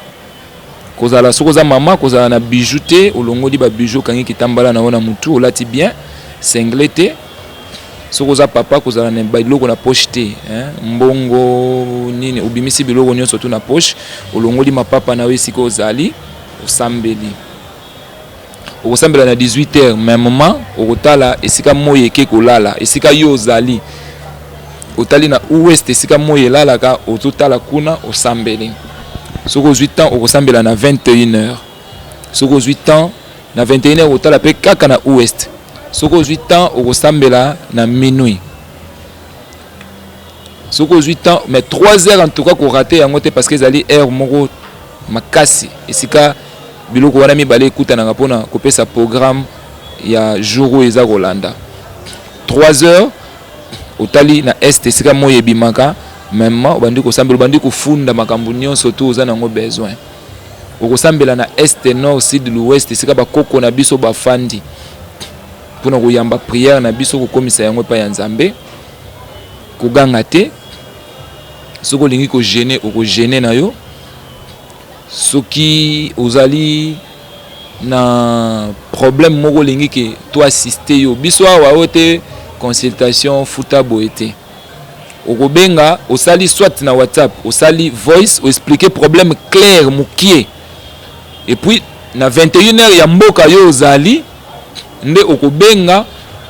Kozala soki oza mama kozala na bijoux te, olongoli ba bijoux okangi kitambala na yo na mutu, olati bien, singlet te. Soki oza papa kozala na biloko na poche te hein, mbongo nini obimisi biloko nyonso tu na poche, olongoli mapapa na yo esika ozali, osambeli. Okosambela na 18 heures memement okotala esika moi eke kolala, esika yo ozali otali na ouest esika moi elalaka, ozotala kuna osambeli. Soki ozwi temps okosambela na 21 heures, soki ozwi temps na 21 heures otala pe kaka na ouest. Soki ozwi temps okosambela na minuit. Soki ozwi temps mais 3 heures en tout cas ko rater yango te parce que ezali heure moko makasi esika biloko wana mibale ekutanaka mpona kopesa programme ya jour oyo eza kolanda. 3 heures otali na est esika moi ebimaka meme obandi kosambela, obandi kofunda makambo nyonso tu oza nango besoin. Okosambela na est, nord, sud, l'ouest esika ba koko na biso bafandi pona koyamba prière na biso kokomisa yango epai ya Nzambe. Koganga te, soki olingi ko jeune oko jeune na yo, soki ozali na problème moko olingi ke to assister yo, biso awa oyo te consultation futa boye te. Okobenga osali soit na WhatsApp osali voice o expliquer problème clair mukie et puis na 21 heures ya mboka yo ozali nde okobenga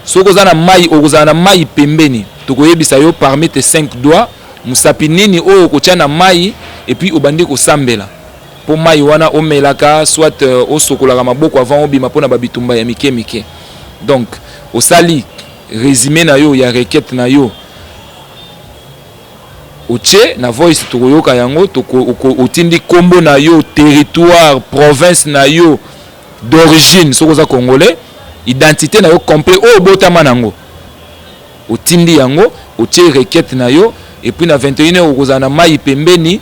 soki oza na mayi okozala na mayi pembeni tokoyebisa yo parmi tes 5 doigts musapi nini oyo okotia na mayi et puis obandi kosambela po mayi wana omelaka soit osokolaka maboko avant obima pona ba bitumba ya mike mike donc osali Resume na yo ya requete na yo otie na voice tokoyoka yango toko otindi kombo na yo territoire province na yo d'origine soki oza congolais identite na yo complet oyo obotama na yango otindi yango otie requete na yo et puis na 21 heures okozala na mayi pembeni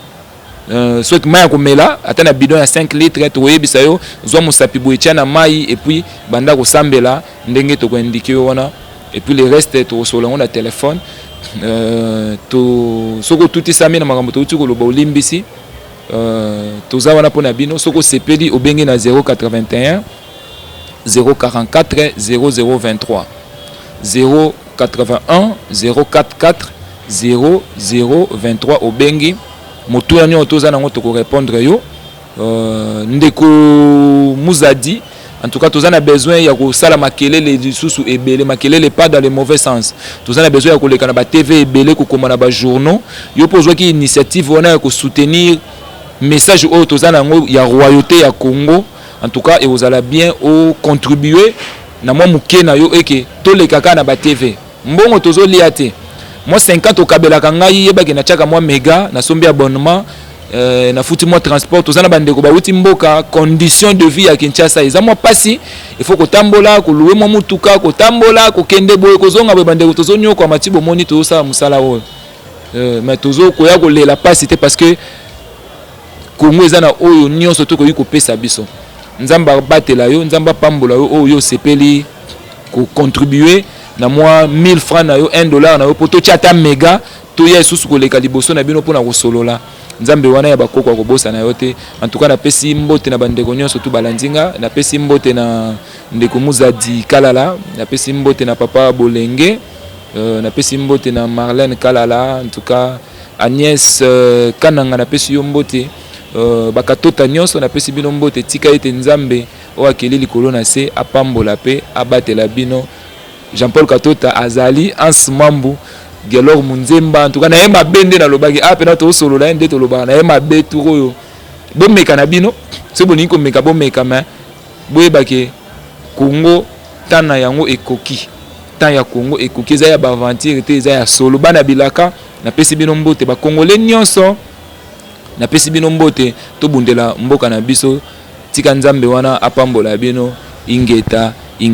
Soit mayi ya komela ata na bidon ya 5 litres tokoyebisa yo zwa mosapi boye tia na mayi et puis banda kosambela ndenge toko indiquer yo wana et puis le reste tokosolola yango na telephone to soki otutisami na makambo touti koloba olimbisi toza wana pona bino soki osepeli obengi na 081 044 0023 081 044 0023 obengi Motuna nionso toza nango toko repondre yo ndeko Muzadi. En tout cas toza na besoin ya kosala makelele lisusu ebele, makelele pas dans le mauvais sens. Toza na besoin ya koleka na ba TV ebele, kokoma na ba journaux. Yo pe ozwaki initiative wana ya ko soutenir message oyo toza na yango ya royauté ya Congo. En tout cas ekozala bien o contribuer na mwa moke na yo eke toleka kaka na ba TV. Mbongo tozo lia te. Mwa 50 okabelaka ngai yeba ke natiaka mwa mega, nasombi abonnement, nafuti mwa transport. Toza na ba ndeko bawuti mboka, condition de vie ya Kinshasa eza mwa pasi. Il faut kotambola, ko louer mwa mutuka, kotambola, kokende boye, kozonga boye. Ba ndeko tozo niokwama ti bomoni tozo sala musala oyo. Mais tozo koya kolela pasi te parce que Congo eza na oyo nionso tokoki kopesa biso. Nzambe abatela yo, Nzambe apambola yo oyo yo osepeli ko contribuer na mwa 1000 francs na yo, 1 dollar na yo po totia ata mega toya lisusu koleka liboso na bino pona kosolola. Nzambe wana ya bakoko akobosana yo te. En tout cas napesi mbote na bandeko nionso tout balandi nga, napesi mbote na ndeko Muzadi Kalala, napesi mbote na papa Bolenge, napesi mbote na Marlène Kalala, en tout cas Agnès Kananga napesi yo mbote, ba katota nionso napesi bino mbote, tika ete Nzambe oyo akeli likolo na se apambola pe abatela bino. Jean Paul Katota azali Hans Mambu, Guelor Munzemba, en tout cas naye mabe nde nalobaki ah pena tosolola ye nde tolobaka naye mabe tour oyo bomeka na bino soki bolingi komeka bomeka mais boyeba ke Congo temps na yango ekoki temps ya Congo ekoki eza ya ba aventure te eza ya solo bana bilaka napesi bino mbote ba congolais nyonso napesi bino mbote tobundela mboka na biso tika Nzambe wana apambola bino ingeta.